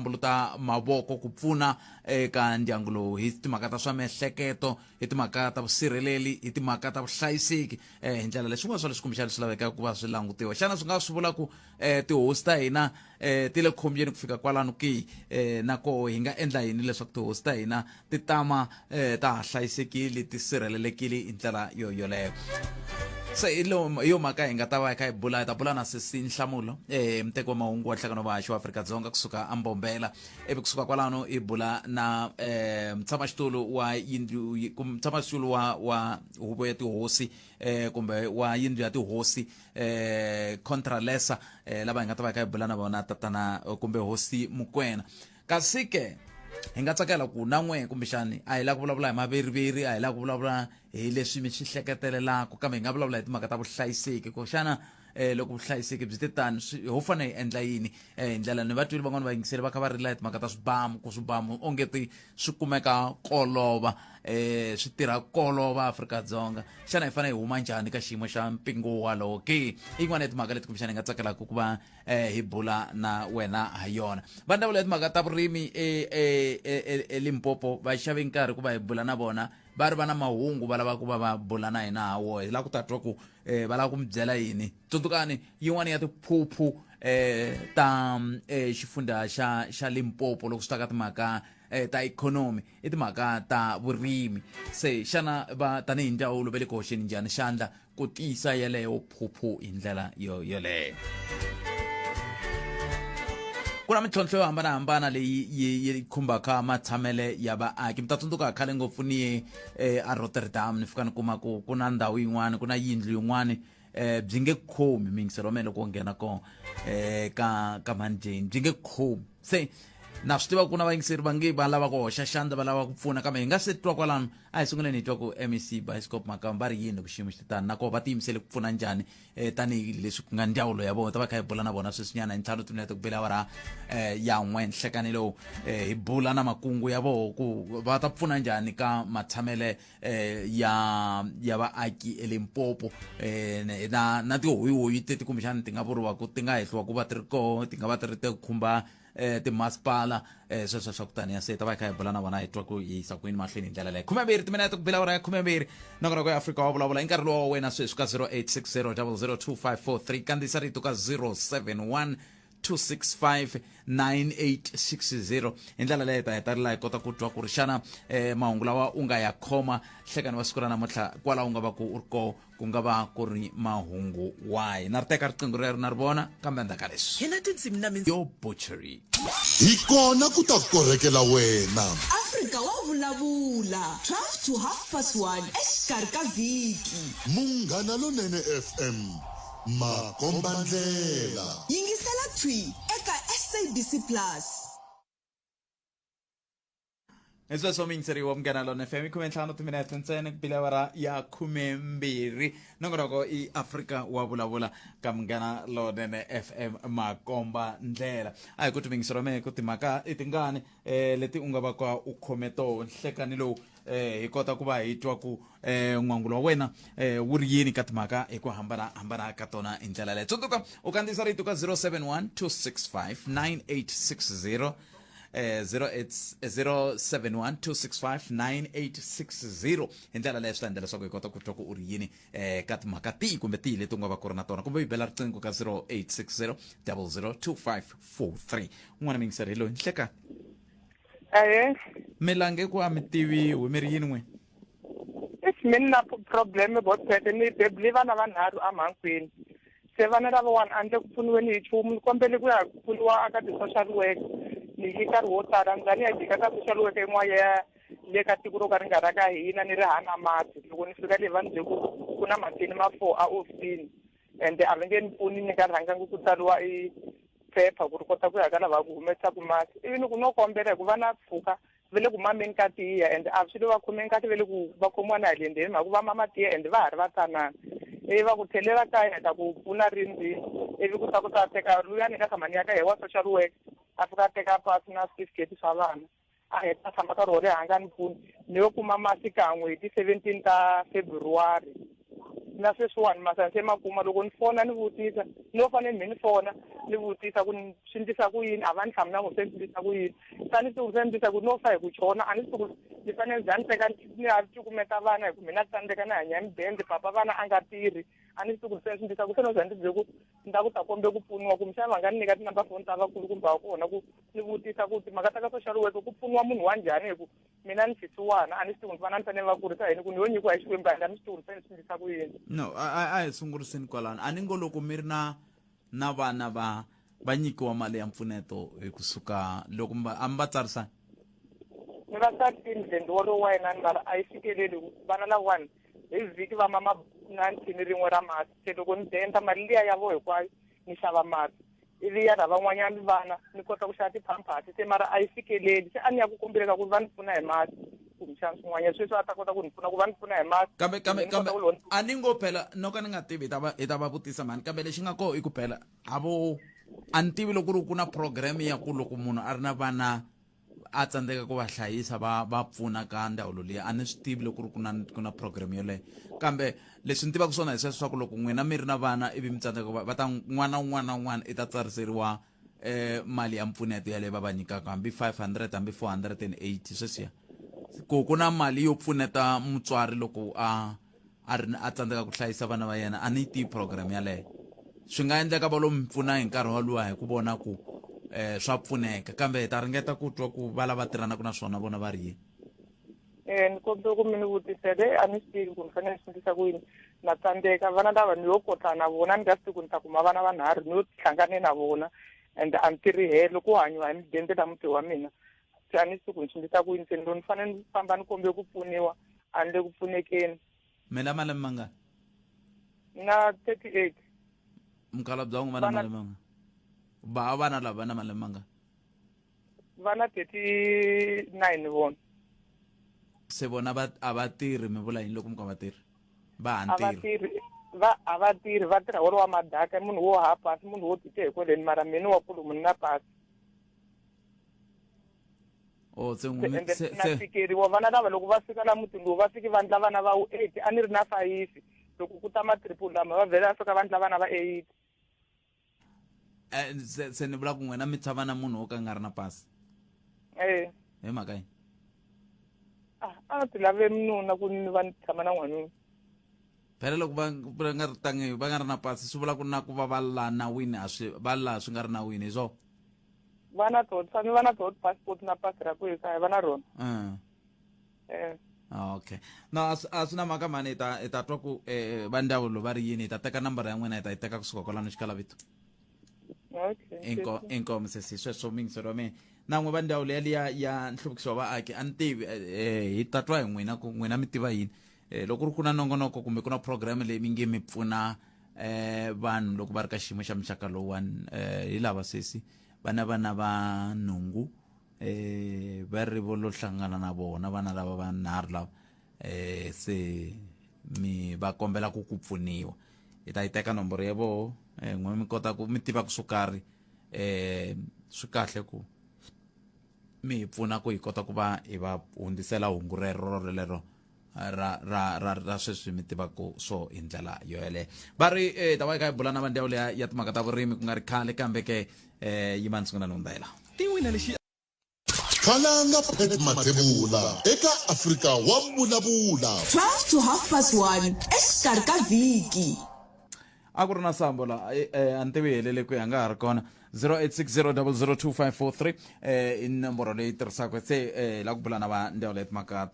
tshambuluta mavoko ku pfuna eka ndyangu lowu hi timhaka ta swa miehleketo, hi timhaka ta vusirheleli, hi timhaka ta vuhlayiseki hi ndlela leyi swin'wana swa leswi kumbexana swi lavekaka ku va swi langutiwa. Xana swi nga swi vula ku tihosi ta hina ti le khombyeni ku fika kwalano ke? Na koho hi nga endla yini leswaku tihosi ta hina ti tama ta ha hlayisekile, ti sirhelelekile hi ndlela yo yoleyo? Se hi yo mhaka hi nga ta va hi kha hi bula, hi ta bula na sesi Nhlamulo, muteki wa mahungu wa nhlangano wa vahaxi wa Afrika-Dzonga kusuka aMbombela, ivi kusuka kwalano hi bula na mutshamaxitulu wa yindlu, mutshamaxitulu wa huvo ya tihosi, kumbe wa yindlu ya tihosi, Contralesa, lava hi nga ta va hi kha hi bula na vona, tatana kumbe hosi Mukwena. Kasi ke hi nga tsakela ku na n'we kumbexani a hi lava ku vulavula hi maveriveri, a hi lava ku vulavula hi leswi mi swi hleketelelaka, kambe hi nga vulavula hi timhaka ta vuhlayiseki, ku xana loko vuhlayiseki byi te tani ho fanele hi endla yini hi ndlela ni va twile van'wani vayingiseri va kha va rila hi timhaka ta swibamu, ku swibamu onge ti swi kumeka kolova, swi tirha kolova Afrika-Dzonga. Xana hi fanele hi huma njhani ka xiyimo xa mpingu walowo ke? I yin'wana ya timhaka leti kumbexana hi nga tsakelaka ku va hi bula na wena ha yona. Va ndzawulo ya timhaka ta vurimi eLimpopo va xave nkarhi ku va hi bula na vona, va ri va na mahungu va lava ku va va bula na hina ha woho. Hi lava ku ta twa ku va lava ku mi byela yini. Tsundzukani yin'wana ya tiphuphu ta xifundza xa Limpopo loko swi ta ka timhaka ta ikhonomi i timhaka ta vurimi. Se xana va tanihi ndzawulo va le ku hoxeni njhani xandla ku tiyisa yeleyo phuphu hi ndlela yo yoleyo? Ku na mintlhontlho yo hambanahambana leyi yi khumbaka matshamele ya vaaki. Mi ta tsundzuka khale ngopfu ni ye a Rotterdam, ni fika ni kuma ku ku na ndhawu yin'wana, ku na yindlu yin'wana, byi nge khomi miyingiselo wa mina loko wo nghena kona ka mhani Jane, byi nge khomi. Se na swi tiva ku na vayingiseri va nge va lava ku hoxa xandla, va lava ku pfuna, kambe hi nga se twa kwalano, a hi sunguleni hi twa ku MEC Bioscope Makamba va ri yini loko xiyimo xi tano, nakoho va tiyimisele ku pfuna njhani tanihileswi ku nga ndzawulo ya vona. Ta va kha hi bula na vona sweswinyana hi 5 timinete ku bela awara ya 1 nhlekani lowu, hi bula na makungu ya voho ku va ta pfuna njhani ka matshamele ya vaaki eLimpopo, na tihoyihoyi teti kumbexana ti nga vuriwa ku ti nga hehliwa ku va ti ri koho, ti nga va ti ri te khumba timasipala, sweswo swa ku taniya. Se ta va hi kha hi bula na vona hi twa ku hi yisa kwini mahlweni hi ndlela leyo. 12 timinete ku bela awara ya 12, nongonoko ya Afrika wa Vulavula i nkarhi lowa wa wena sweswi ka 0860 002543. Kandziyisa rito ka 071 265 9860. Hi ndlela leyo ta hetelela hi kota ku twa ku ri xana mahungu lawa u nga ya khoma hlekani wa siku ra namuntlha kwala u nga va ku u ri koho ku nga va ku ri mahungu wahi. Na ri teka riqingho rero, na ri vona, kambe endzhaku ka leswi Hi na tindzimi na yo butchery. Hi kona ku ta korhekela wena. Afrika wa vulavula, 12 to half past 1 exikarhi ka vhiki. Munghana Lonene FM, makombandlela. Yingisela thwi eka SABC Plus. Hi sweswo muyingiseri wa Munghana Lona FM, i 15 timinete ntsena ku bile awara ya 12. Nongonoko i Afrika wa Vulavula ka Munghana Lonene FM, makomba ndlela. A hi ku timiyingiseri wa mehe ku timhaka i tingani leti u nga va ka u khome toho nhlekani lowu, hi kota ku va hi twa ku n'wangulo wa wena wu ri yini ka timhaka hi ku hambana hambana ka tona hi ndlela leyo. Tsundzuka u kandziyisa rito ka 071 265 9860, 071 265 9860. Hi ndlela leyo swi ta endla leswaku hi kota ku twa ku u ri yini ka timhaka tihi kumbe tihi leti u nga va ku ri na tona, kumbe u yi bela riqingho ka 0860 002543. Un'wana miyingiseri hi loyi. Nhleka. Ahee. Mi lange ku a mi tiviwi, mi ri yini n'we? If mi ni na problem botete, ni bebule vana vanharhu emhankwini. Se vana lavawani a ni le ku pfuniweni hi nchumu, ni kombele ku ya pfuniwa aka ti-social work. Ni yi nkarhi wo tala ni za ni ya jika ka social work yin'wana ya le ka tiko ro ka ri nga ra ka hina, ni ri hana mati. Loko ni fika le va ni byele ku ku na mathini ma 4 a ofisini ende a va nge ni pfuni ni nga rhangangi ku tsariwa i phepha ku ri kota ku ya ka lava ku humesaku masi. Ivi ni ku no kombela hi ku va na pfuka va le ku mameni ka tiya ende a swi le va khomeni kahle, va le ku va khomiwa na hi le ndzeni mhaka va mama tiya ende va ha ri va tsanana. Ivi va ku tlhelela kaya hi ta ku pfuna rini rini. Ivi ku ta ku ta teka luya ni nga tshama ni ya ka yehe wa social work, a fika a teka pasi na certificate swa vana, a heta a tshama nkarhi wo leha a nga ni pfuni. Ni yo kuma masi kan'we hi ti 17 ta February. Na sweswiwani masi a ni se ma kuma. Loko ni fona ni vutisa, no fanele mi ni fona ni vutisa ku ni swi ndlisa ku yini, a va ni hlamula ku se ni ndlisa ku yini. Se a ni swi tivi ku se ni ndlisa ku no fa hi ku chona, a ni swi tivi ku ni fanele ni za ni teka ni ya cukumeta vana hi ku mina tsandzeka ni hanya hi mudende, papa vana a nga tirhi. A ni swi tivi ku se ni swi ndlisa ku se no za ni ti byele ku ni ta ku ta kombe ku pfuniwa kumbexana va nga ni nyika ti-number phone ta vakulukumba va kona ku ni vutisa ku timhaka ta ka social work ku pfuniwa munhu wa njhani hi ku mina ni xisiwana a ni swi tivi ku vana ni fanele va kurisa yini ku ni yo nyikiwa hi Xikwembu a ni swi tivi ku ni fanele ni swi endlisa ku yini. No, a hi sunguriseni kwalano. A ni ngo loko mi ri na vana va nyikiwa mali ya mpfuneto hi kusuka loko mi va a mi va tsarisani? Ni va tsarisini mudende wolowo wa yena ni mara a yi fikeleli vana lavawani hi vhiki va mama na thini rin'we ra masi se loko ni denda mali liya ya vo hinkwayo ni xava masi ivi ya lavan'wanyana vana ni kota ku xava ti-pampers se mara a yi fikeleli se a ni ya ku kombeleka ku va ni pfuna hi masi kumbexana swin'wanyana sweswi a ta kota ku ni pfuna ku va ni pfuna hi masi. Kambe kambe kambe a ni ngo phela no ka ni nga tivi hi ta va vutisa mhani, kambe lexi nga koho i ku phela a vo a ni tivi loko ku ri ku na program ya ku loko munhu a ri na vana a tsandzeka ku va hlayisa va pfuna ka ndzawulo liya. A ni swi tivi loko ku ri ku na program yoleyo, kambe leswi ni tivaka swona hi sweswo swa ku loko n'wina mi ri na vana ivi mi tsandzeka va ta n'wana un'wana na un'wana i ta tsariseriwa mali ya mpfuneto yaleyo va va nyikaka, hambi 500 hambi 480 sweswiya, ku na mali yo pfuneta mutswari loko a ri a tsandzeka ku hlayisa vana va yena. A ni yi tivi program yaleyo. Swi nga endleka va lo mi pfuna hi nkarhi woluwa hi ku vona ku swa pfuneka, kambe hi ta ringeta ku twa ku va lava tirhanaka na swona vona va ri yini. Ni kombela ku mi ni vutisele, a ni swi tivi ku ni fanele ni swi endlisa ku yini, na tsandzeka. Vana lava ni yo kotla na vona, ni nga swi tivi ku ni ta kuma vana vanharhu ni yo hlangane na vona, and a ni tirhi helo, ku hanyiwa hi mudende la muti wa mina. Se a ni swi tivi ku ni swi endlisa ku yini, se ni lo ni fanele ni famba ni kombe ku pfuniwa, a ni le ku pfunekeni. Mi na malembe mangani? Na 38. Mukhalabye wa n'wina va na malembe mangani? Ba vana lava va na malembe mangani? Va na 39 vona. Se vona va a va tirhi? Mi vula yini loko mi ka va tirhi? Va ha A va ntirho? tirhi, va a va tirhi, va tirha wolowo wa madaka. Munhu wo hava pasi, munhu wo tite hi kweleni, mara mina wa kulumu ni na pasi. O se Se n'wi ende se na se tikeriwa vana lava loko va fika la mutini lowu va fiki va ndla vana va wu 8, a ni ri na 5 loko ku ta ma-triple lama va vhela va fika va ndla vana va 8. Se ni vula ku n'wina mi tshama na munhu wo ka nga ri na pasi? Eh. Hi mhaka yini? A ti lave nuna ku ni va ni tshama na n'wanuna. Phela loko va nga ri tangi, va nga ri na pasi, swi vula ku na ku va va la nawini, a swi va la swi nga ri nawini, hi swona? Va na toho, tshami va na toho passport na pasi ra ku ekaya va na rona. Okay, no, a swi na mhaka mhani, hi ta twa ku va ndzawulo va ri yini. Hi ta teka nambara ya n'wina, hi ta yi teka kusuka kwalano xikalavito. Okay. Inkomu sesi. Sweswo miyingiselo wa mina na n'we va ndzawulo yaliya ya nhluvukiso wa vaaki, a ni tivi, hi ta twa hi n'wina ku n'wina mi tiva yini, loko ku ri ku na nongonoko kumbe ku na program leyi mi nge mi pfuna vanhu loko va ri ka xiyimo xa muxaka lowuwani. Hi lava sesi va na vana va nhungu, va ri vo lo hlangana na vona vana lava vanharhu lava, se mi va kombela ku pfuniwa. Hi ta yi teka nomboro ya voho, n'we mi kota ku mi tiva ku swo karhi, swi kahle ku mi hi pfuna ku hi kota ku va hi va hundzisela hungu rero rolero ra sweswi mi tivaka swo hi ndlela yo yeleyo. Va ri ta va hi kha hi bula na va ndzawulo ya timhaka ta vurimi ku nga ri khale, kambe ke yimani sungula ni hundzela. Tin'wina lexi. Khalanga Pat Mathebula eka Afrika wa Vulavula. 12 to half past 1 exikarhi ka vhiki. A ku ri na sambo la, a ni tivi helele kwihi, a nga ha ri kona. 0860002543 i nomboro leyi tirhisaka. Se la ku bula na va ndzawulo ya timhaka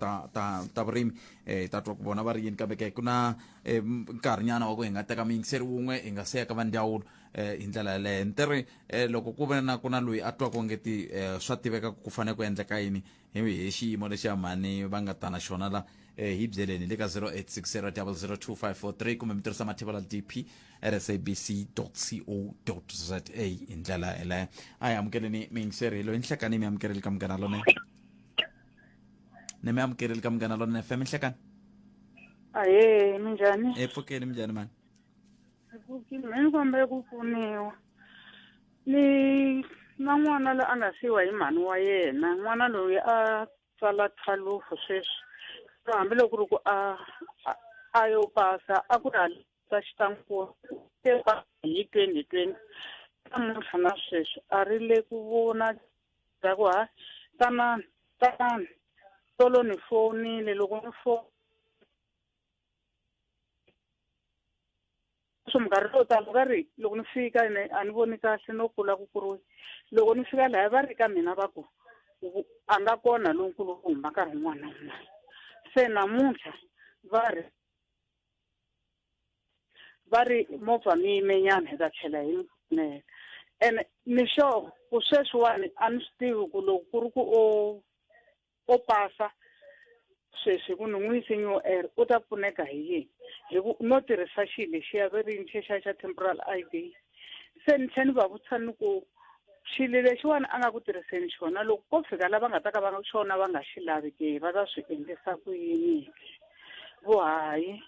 ta vurimi, hi ta twa ku vona va ri yini, kambe ke ku na nkarhinyana wa ku hi nga teka muyingiseri wun'we hi nga se ya ka va ndzawulo hi ndlela yaleyo. Ni ti ri loko ku ve na ku na loyi a twaka ongeti swa tiveka ku fanele ku endleka yini hi xiyimo lexiya mhani va nga ta na xona la, hi byeleni le ka 0860002543 kumbe mi tirhisa mathevela dp rsabc co za hi ndlela yeleyo. A hi amukeleni miyingiseri loyi. Nhlekani, mi amukeleli ka Munghana Lonene. Ni mi amukeleli ka Munghana Lonene FM. Nhlekani. Ahee, minjhani? E pfukeni, minjhani mani? Pfukile, me ni kombela ku pfuniwa. Ni na n'wana loyi a nga siyiwa hi mhani wa yena. N'wana loyi a tswala 12 sweswi. Hambiloko ku ri ku a a yo pasa a ku ri halisa xitangu hi 2020 namuntlha na sweswi a ri le ku vona ra ku ha tanani tanani tolo ni fonile loko ni foni swo minkarhi yo tala va ri loko ni fika ene a ni voni kahle no kula ku kuriwe loko ni fika lahaya va ri ka mina va ku a nga kona lonkulu ku huma nkarhi wun'wana na wun'wana se namuntlha va ri va ri movha mi yimenyana hi ta tlhela hi mi pfunela ene ni sure ku sweswiwani a ni swi tivi ku loko ku ri ku o o pasa sweswi ku ni n'wi yise New Era u ta pfuneka hi yini hi ku no tirhisa xilo lexiya ve ri yini xexiya xa temporal I_D se ni tlhela ni va vutisa ni ku xilo lexiwani a nga ku tirhiseni xona loko ko fika lava nga ta ka va xona va nga xi lavi ke va ta swi endlisa ku yini ke vo hayi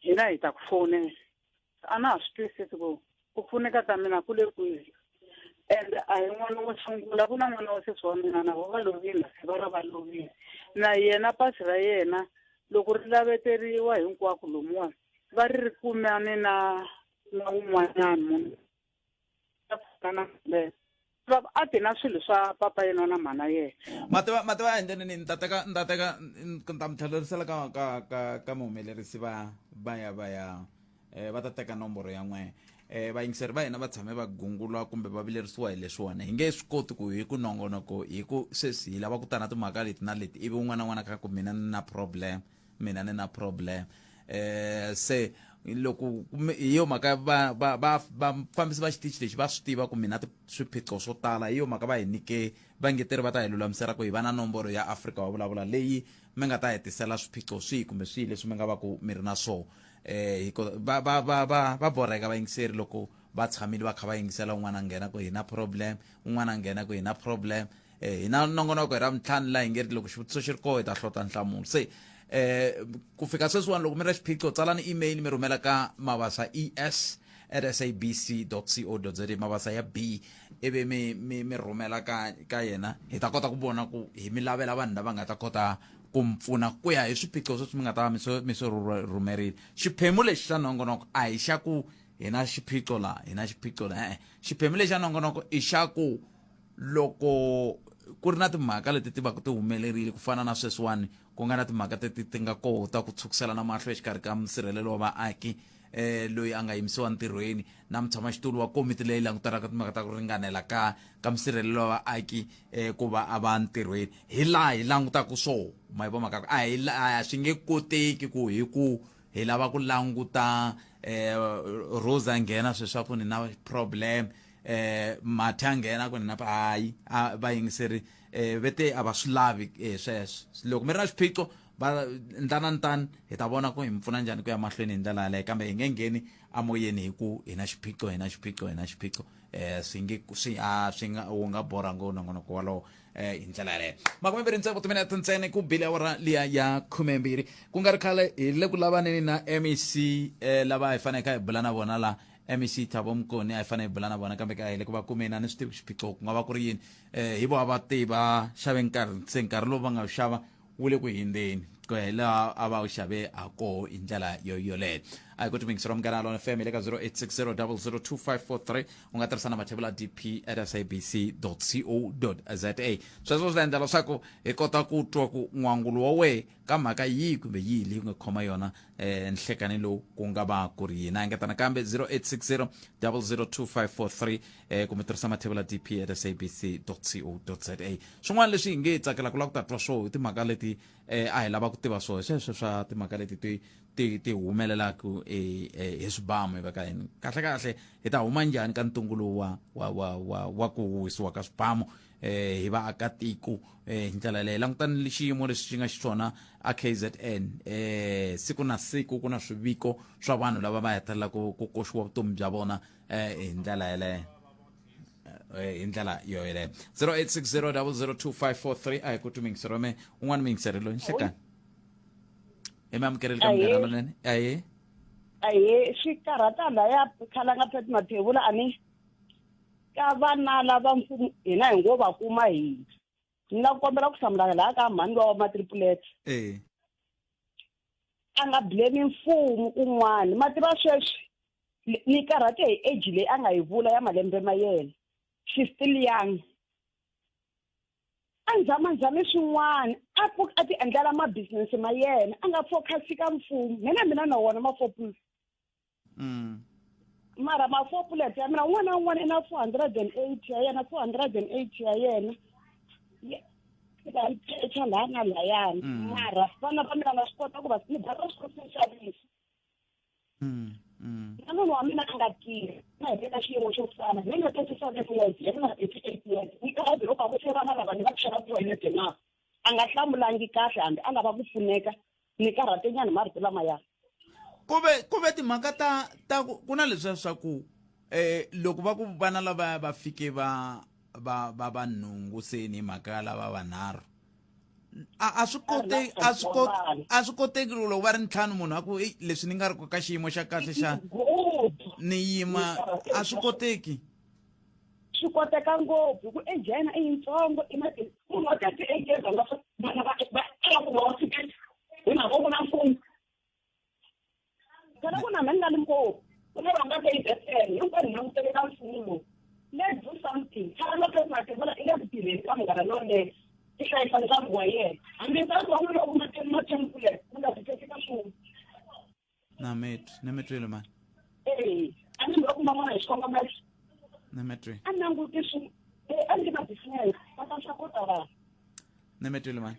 hina hi ta ku fonela a na ha swi twisisi ku ku pfuneka ka mina ku le kwihi and a hi n'wana wo sungula ku na n'wana wa sesi wa mina na vo va lovile se va ra va lovile na yena pasi ra yena loko ri laveteriwa hinkwako lomuwani va ri ri kumane na na wun'wanyana munhu a ti na swilo swa papa yena na mhana yena mativa mativa endleni ni ta teka ni ta teka ni ta mi tlhelerisela ka ka ka ka muhumelerisi va va ya va ya eh, va ta teka nomboro ya n'we eh, vayingiseri va hina va tshame va gungula kumbe va vilerisiwa hi leswiwani hi nge swi koti ku hi ku nongonoko hi ku sweswi hi lava ku ta na timhaka leti na leti ivi un'wana na un'wana kha ku mina ni na problem mina ni na problem eh se loko hi yo mhaka va va va vafambisi va xitichi lexi va swi tiva ku mina swiphiqo swo tala hi yo mhaka va hi nyike vangeteri va ta hi lulamisela ku hi va na nomboro ya Afrika wa vulavula leyi mi nga ta hetisela swiphiqo swihi kumbe swihi leswi mi nga va ku mi ri na swona eh hi va va va va va borheka vayingiseri loko va tshamile va kha va yingisela un'wana a nghena ku hi na problem un'wana a nghena ku hi na problem eh, hi na nongonoko hi ra mintlhanu laha hi nge ri loko xivutiso xi ri koho hi ta hlota nhlamulo se eh ku fika sweswiwani loko mi ri na xiphiqo tsalani email mi rhumela ka mavasa es at sabc co za mavasa ya b ivi mi mi mi rhumela ka ka yena hi ta kota ku vona ku hi mi lavela vanhu lava nga ta kota ku mi pfuna ku ya hi swiphiqo sweswi mi nga ta va mi swi mi swi rhumerile xiphemu lexi xa nongonoko a hi xa ku hi na xiphiqo laha hi na xiphiqo laha e-e xiphemu lexi xa nongonoko i xa ku loko ku ri na timhaka leti ti va ti humelerile ku fana na sweswiwani ku nga na timhaka teti ti nga koho ta ku tshukiselana mahlo exikarhi ka musirhelelo wa vaaki eh loyi a nga yimisiwa ntirhweni na mutshamaxitulu wa komiti leyi langutanaka timhaka ta ku ringanela ka ka musirhelelo wa vaaki eh ku va a va ntirhweni hi laha hi langutaka swo ma yi vo mhaka a hi a swi nge koteki ku hi ku hi lava ku languta eh Rosa nghena sweswaku ni na problem eh mathe a nghena ku ni na hayi a va yingiseri eh vete a va swi lavi eh, sweswo loko mi ri na xiphiqo va ndlana ntani hi ta vona ku hi mi pfuna njhani ku ya mahlweni hi ndlela yaleyo kambe hi nge ngheni amoyeni hi ku hi na xiphiqo hi na xiphiqo hi na xiphiqo eh swi nge swi a swi nga wu nga borha ngopfu nongonoko wolowo eh hi ndlela yaleyo makumembirhi ntsevu timinete ntsena ku bile awara liya ya khumembirhi ku nga ri khale hi le ku lavaneni na mec eh, lava hi faneleke hi bula na vona la mec thabo mokone a hi fanele hi bula na vona kambe ka hi le ku va kumeni a ni swi tivi xiphiqo ku nga va ku ri yini eh hi vo a va tiva xave nkarhi se nkarhi lowu va nga wu xava wu le ku hindzeni ku ya hi laha a va wu xave ha koho hi ndlela yo yoleyo a hi ku timingisi ra munghana lona fm hi le ka 0860 002543 u nga tirhisa na mathebula dp at sabc co za sweswo swi ta endla leswaku hi kota ku twa ku n'wangulo wa wehe ka mhaka yihi kumbe yihi leyi u nga khoma yona um nhlekani lowu ku nga va ku ri yini a engeta nakambe 0860 002543 eh kumbe tirhisa mathebula dp at sabc co za swin'wana leswi hi nge tsakela ku lava ku ta twa swoho i timhaka leti eh a hi lava ku tiva swoho sweswo swa timhaka leti ti ti ti humelelaka eh, eh, hi swibamu hi va ka hina kahle kahle hi ta huma njhani ka ntungu lowu wa wa wa wa wa ku wisiwa ka swibamu eh hi vaakatiko eh hi ndlela yaleyo langutani xiyimo lexi xi nga xiswona a KZN eh siku na siku ku na swiviko swa vanhu lava va hetelela ku ku koxiwa vutomi bya vona eh hi ndlela yaleyo eh, hi ndlela yo yeleyo 0860002543 a hi ku twi mingisero me un'wana mingiseri loyi nhlekani hi mi amukerile ka munghana lonene ahe ahe swi karhata laya khalanga pet mathevula a ni ka vana lava mfumo hina hi ngo va kuma hina ni la ku kombela ku hlamula laha ka mhani wa matripulet eh a A nga blame mfumo kun'wana. Ma tiva sweswi ni karhate hi age leyi a nga yi vula ya malembe ma yena. She's still young. A nzama-nzame swin'wana a pfuka a ti endlela ma business ma yena a nga focus ka mfumo. Mina mina na wona ma focus. Mara ma four bullet ya mina un'wana na un'wana i na 480 ya yena 480 ya yena. Ya laha na layani. Mara vana va mina na swi kota ku va ni ba swi kota ku xavisa. Na munhu wa mina a nga tirhi na hi le ka xiyimo xo fana ni na 37 years yena na 38 years ni karhi loko a ku se vana lava ni va xava toilet na a nga hlamulangi kahle hambi a lava ku pfuneka ni karhate nyana marito lamaya. Ku ve timhaka ta ta ku na leswiya swa ku loko va ku vana lava va fike va va va va nhungu se ni mhaka ya lava vanharhu a swi koteki a swi kot a swi koteki loko va ri ntlhanu munhu a ku ei leswi ni nga ri ka xiyimo xa kahle xa ni yima a swi koteki. Swi koteka ngopfu hi ku age ya yena i yitsongo i na munhu wa 38 years a nga vana va va ku va fike hi mhaka ku na mfumo. Phela ku na mhani nga Limpopo ku na va nga KZN hinkwenu hi langutele ka mfumo lowu. Let's do something. Tshama na Mathebula i le ku tirheni ka Munghana Lonene i hlayisa ndyangu wa yena. Hambi nsati wa n'wina u kuma ma ten bullets mi nga swi teki ka swona. Na metwi, na metwile mani. Eh, a ni nga kuma n'wana hi xikongomelo. Na metwi. A languti swi a ndzi ma business va ta swa kota vanhu. Na metwile mani.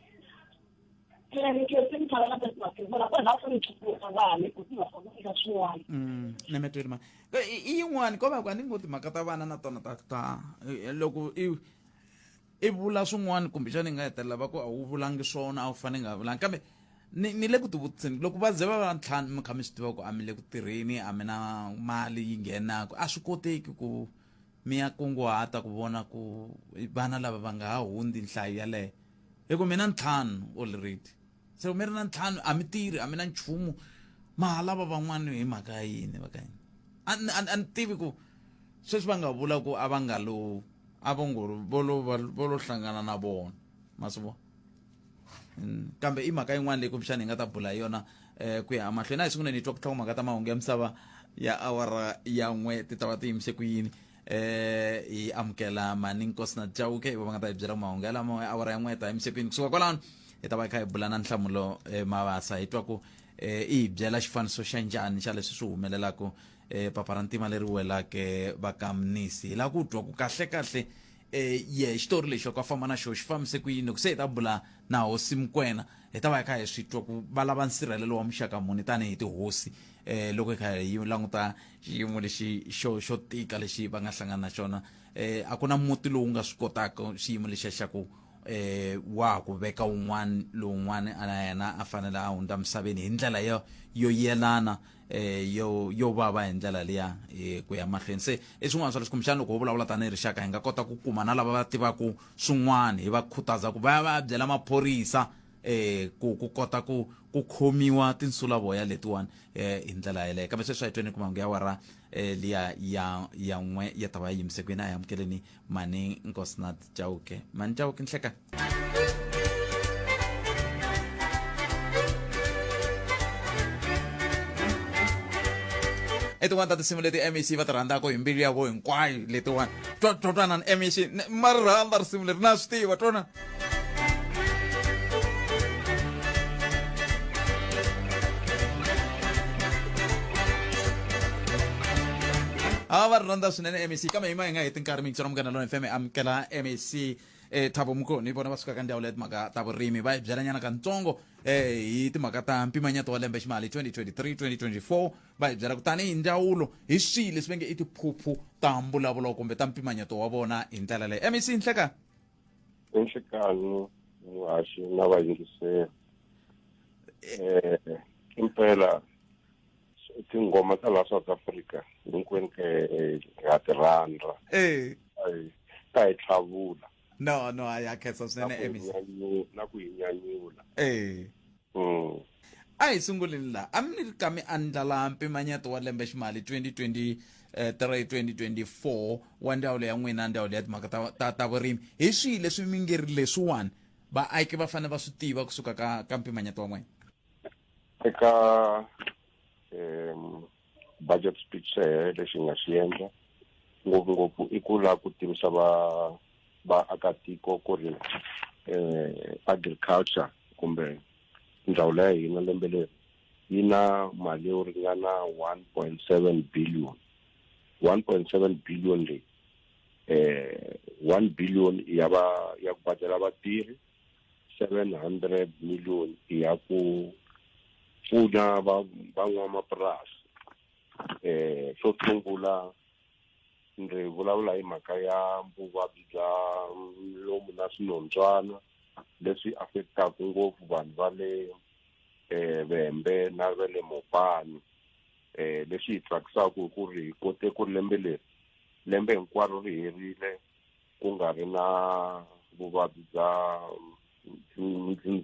Na metwile mani. I yin'wani ko va ku a ni ngo timhaka ta vana na tona ta ta loko i i vula swin'wana kumbexana yi nga hetelela va ku a wu vulangi swona a wu fanele nga vulangi kambe ni ni le ku tivutiseni loko va ze va va ntlhanu mi kha mi swi tiva ku a mi le ku tirheni a mi na mali yi nghenaka a swi koteki ku mi ya kunguhata ku vona ku vana lava va nga ha hundzi nhlayo yaleyo hi ku mi na ntlhanu already se mi ri na ntlhanu a mi tirhi a mi na nchumu ma ha lava van'wana hi mhaka ya yini va ka yini a ni tivi ku sweswi va nga vula ku a va nga lo a vo ngo vo lo vo lo hlangana na vona ma swi vona kambe i mhaka yin'wana leyi kumbexana hi nga ta bula hi yona um ku ya emahlweni a hi sunguleni hi twa ku tlhela mhaka ta mahungu ya misava ya awara ya n'we ti ta va ti yimise ku yini hi amukela mani nkosi na chauke hi va nga ta hi byela mahungu yalamo ya awara ya n'we ta yimise ku yini kusuka kwalano hi ta va hi kha hi bula na nhlamulo mavasa hi twa ku i hi byela xifaniso xa njhani xa leswi swi humelelaka papa ra ntima leri welake va ka mnisi hi lava ku twa ku kahle kahle ye xitori lexi loko a famba na xo xi fambise ku yini loko se hi ta bula na hosi Mokoena hi ta va hi kha hi swi twa ku va lava nsirhelelo wa muxaka muni tanihi tihosi loko hi kha hi languta xiyimo lexi xo xo tika lexi va nga hlangana na xona a ku na muti lowu nga swi kotaka xiyimo lexiya xa ku wa ha ku veka wun'wana lowun'wana na yena a fanele a hundza misaveni hi ndlela yo yo yelana yo yo vava hi ndlela liya ku ya mahlweni se i swin'wana swa leswi kumbexana loko ho vulavula tanihi rixaka hi nga kota ku kuma na lava va tivaka swin'wana hi va khutaza ku va ya va ya byela maphorisa ku ku kota ku ku khomiwa tinsulavoya letiwani hi ndlela yeleyo kambe sweswi a hi tweni ku mahungu ya wara liya ya ya n'we ya ta va ya yimise kwini a hi amukeleni mani Nkosinathi Chauke mani Chauke nhleka i tin'wana ta tinsimu leti mec va ti rhandzaka hi mbilu ya vo hinkwayo letiwani twanani mec ma ri rhandza risimu leri na swi tiva twona a va ri rhandza swinene mec kambe hi ma hi nga heti nkarhi mingisela munghana lona fm amukela mec Thabo Mokone vona va suka ka ndzawulo ya timhaka ta vurimi va hi byela nyana kantsongo hi timhaka ta mpimanyeto wa lembe ximali 2023 2024 va hi byela ku tanihi ndzawulo hi swihi leswi va nge i tiphuphu ta mbulavulo kumbe ta mpimanyeto wa vona hi ndlela leyi mec nhleka Enhlekani muhaxi na vayingiseri impela tinghoma ta laha South Africa hinkwenu ke ha ti rhandza ta hi tlhavula no no a ya khensa swinene MEC na ku hi nyanyula a hi sunguleni laha a mi ri ka mi andlala mpimanyeto wa lembe ximali 2023 2024 wa ndzawulo ya n'wina ndzawulo ya timhaka ta, ta, ta vurimi hi swihi leswi mi nge ri leswiwani vaaki va fanele va swi tiva kusuka ka, ka mpimanyeto wa n'wina? Eka budget speech xehe lexi nga xi endla ngopfungopfu i ku lava ku tivisa va vaakatiko ku ri agriculture kumbe ndzawulo ya hina lembe leri yi na mali yo ringana 1.7 billion. 1.7 billion leyi 1 billion ya va ya ku badela vatirhi, 700 million ya ku pfuna van'wamapurasi. Xo sungula ndzi vulavula hi mhaka ya vuvabyi bya milomu na swinondzwana leswi affectaka ngopfu vanhu va le Vhembe na va le Mopani. Lexi hi tsakisaka hi ku ri hi kote ku ri lembe leri lembe hinkwaro ri herile ku nga ri na vuvabyi bya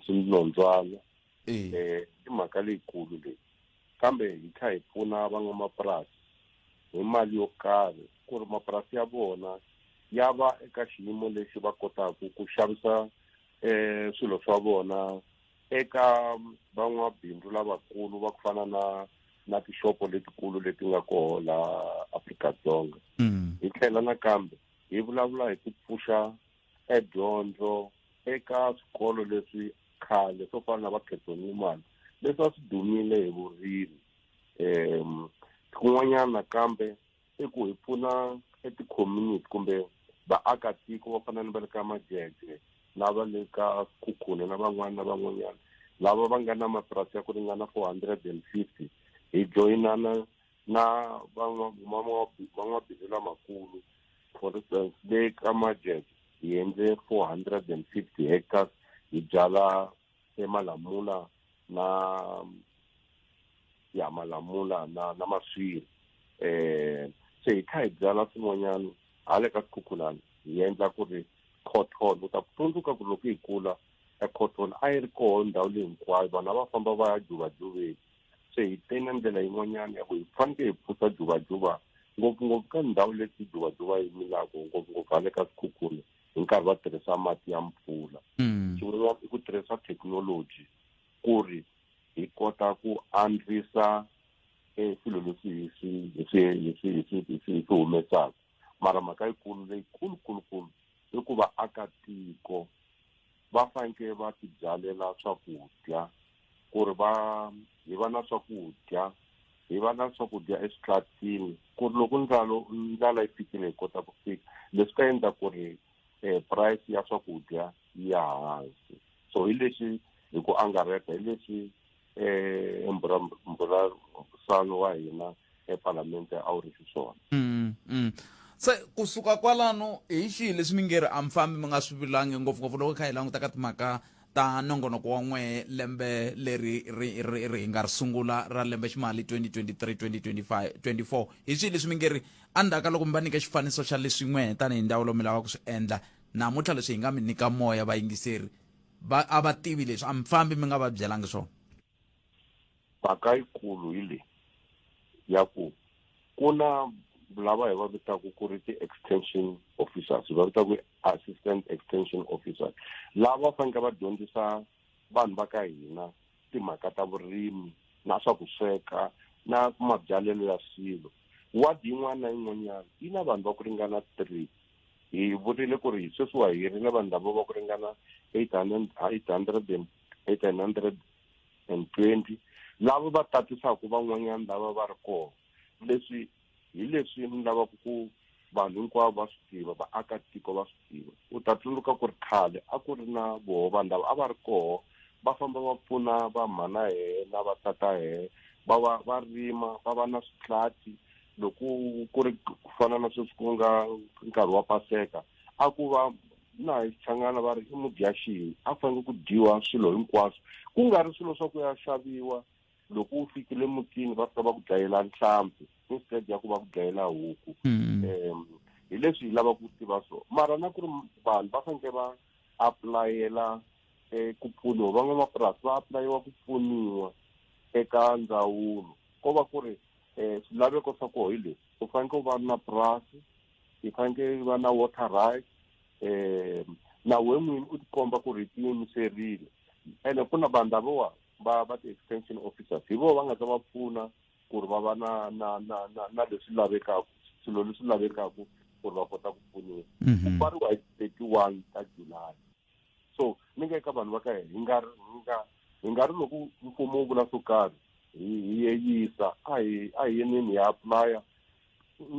swinondzwana. I mhaka leyikulu leyi, kambe hi tlha hi pfuna van'wamapurasi hi mali yo karhi ku ri mapurasi ya vona ya va eka xiyimo lexi va kotaka ku xavisa swilo swa vona eka van'wabindzu lavakulu va ku fana na tixopo letikulu leti nga koho laha Afrika-Dzonga. Hi tlhela nakambe hi vulavula hi ku pfuxa edyondzo eka swikolo leswi khale swo fana na va Khetho Nxumalo leswi a swi dumile hi vurimi. Kun'wanyana nakambe i ku hi pfuna eti-community kumbe vaakatiko va fana ni va le ka Majeje na va le ka Sekhukhune na van'wana na van'wanyana lava va nga na mapurasi ya ku ringana 450. Hi joyinana na van'wamabindzu lamakulu. For instance, le ka Majeje hi endle 450 hectares hi byala emalamula na ya malamula na maswiri. Se hi kha hi byala swin'wanyana hale ka Sekhukhunani, hi endla ku ri cotton. U ta tsundzuka ku loko hi kula e cotton a yi ri koho ndhawu leyi hinkwayo, vanhu a va famba va ya juvajuveni. Se hi te na ndlela yin'wanyana ya ku hi fanekele hi pfuxa juvajuva ngopfungopfu ka ndhawu leti juvajuva yi milaka ngopfungopfu hale ka Sekhukhune hi nkarhi va tirhisa mati ya mpfula. Xin'wana i ku tirhisa thekinoloji ku ri hi kota ku andzisa swilo leswi hi swi humesaka. Mara mhaka yikulu leyikulu kulukulu i ku vaakatiko va fanekele va tibyalela swakudya ku ri va hi va na swakudya, hi va na swakudya eswitlatini ku ri loko ndlala yi fikile hi kota ku fika. Leswi ta endla ku ri price ya swakudya yi ya hansi. So hi leswi hi ku angarheta hi leswi mbulavurisano wa hina eParlamente a wu ri xiswona. Se kusuka kwalano hi xihi leswi mi nge ri a mi fambi mi nga swi vulangi ngopfungopfu loko hi kha hi languta ka timhaka ta nongonoko wa n'we lembe leri ri hi nga ri sungula ra lembe ximali 2023 2025 24, hi swihi leswi mi nge ri endzhaku ka loko mi va nyika xifaniso xa leswi n'we tanihi ndzawulo mi lava ku swi endla namuntlha, leswi hi nga mi nyika moya vayingiseri va a va tivi leswi a mi fambi mi nga va byelangi swona? Mhaka yikulu hi leyi ya ku ku na lava hi va vitaka ku ri ti-extension officers, hi va vitaka assistant extension officers, lava fanekele va dyondzisa vanhu va ka hina timhaka ta vurimi na swa ku sweka na mabyalelo ya swilo. Wadi yin'wana na yin'wanyana yi na vanhu va ku ringana 3. Hi vurile ku ri sweswiwa hi ri na vanhu lava va ku ringana eight hundred, eight hundred and, 820 lava va tatisaka van'wanyana lava va ri kona. Leswi hi leswi ni lavaka ku vanhu hinkwavo va swi tiva, vaakatiko va swi tiva. U ta tsundzuka ku ri khale a ku ri na voho vanhu lava a va ri koho va famba va pfuna va mhana hehe na va tata hehe, va va va rima, va va na switlati. Loko ku ri ku fana na sweswi ku nga nkarhi wa Paseka, a ku va na hi Xichangana va ri i mudyaxihi, a ku fanele ku dyiwa swilo hinkwaswo, ku nga ri swilo swa ku ya xaviwa. Loko u fikile mutini va fika va ku dlayela nhlampfi instead ya ku va ku dlayela huku. Hi leswi hi lavaka ku tiva swona. Mara na ku ri vanhu va fanekele va apulayela ku pfuniwa, van'wamapurasi va apulayiwa ku pfuniwa eka ndzawulo. Ko va ku ri swilaveko swa koho hi leswi: u fanekele u va na purasi, i fanekele u va na water right, na we n'wini u tikomba ku ri tiyimiserile. Ene ku na vanhu lavawa va va ti-extension officers hi vona va nga ta va pfuna ku ri va va na na na na na leswi lavekaka swilo leswi lavekaka ku ri va kota ku pfuniwa ku pfariwa hi 31 ta July so ni nga eka vanhu va ka hina hi nga ri hi nga hi nga ri loko mfumo wu vula swo karhi hi hi yeyisa a hi a hi yeneni hi apply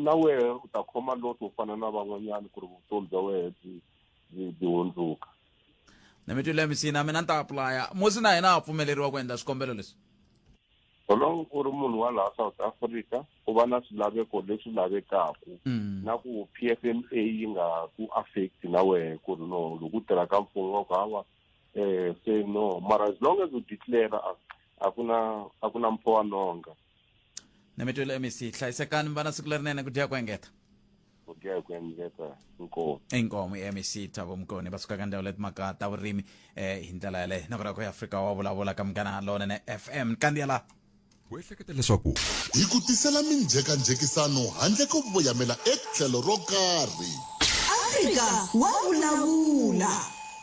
na wehe u ta khoma loto u fana na van'wanyana ku ri vutomi bya wehe byi byi byi hundzuka na mi twile mc na mina ni ta apulaya musi na hina ha pfumeleriwa ku endla swikombelo leswi so long u ri munhu wa laha South Africa u va na swilaveko leswi lavekaku na ku P_F_M_A yi nga ku affect na wehe ku ri no loko u tirha ka mfumo va ku hawa eh se no mara as long as u declare a a ku na a ku na mpho wa nhonga na mi twile mec hlayisekani mi va na siku lerinene ku dya ku engeta ku dya hi ku engeta inkomu inkomu i-mec thabo mkoni va suka ka ndzawulo ya timhaka ta vurimi eh hi ndlela yaleyo na ku ya afrika wa vulavula ka munghana lonene fm kandziya la U ehleketa leswaku Hi ku tisela minjhekanjhekisano handle ko voyamela etlhelo ro karhi. Afrika wa vulavula.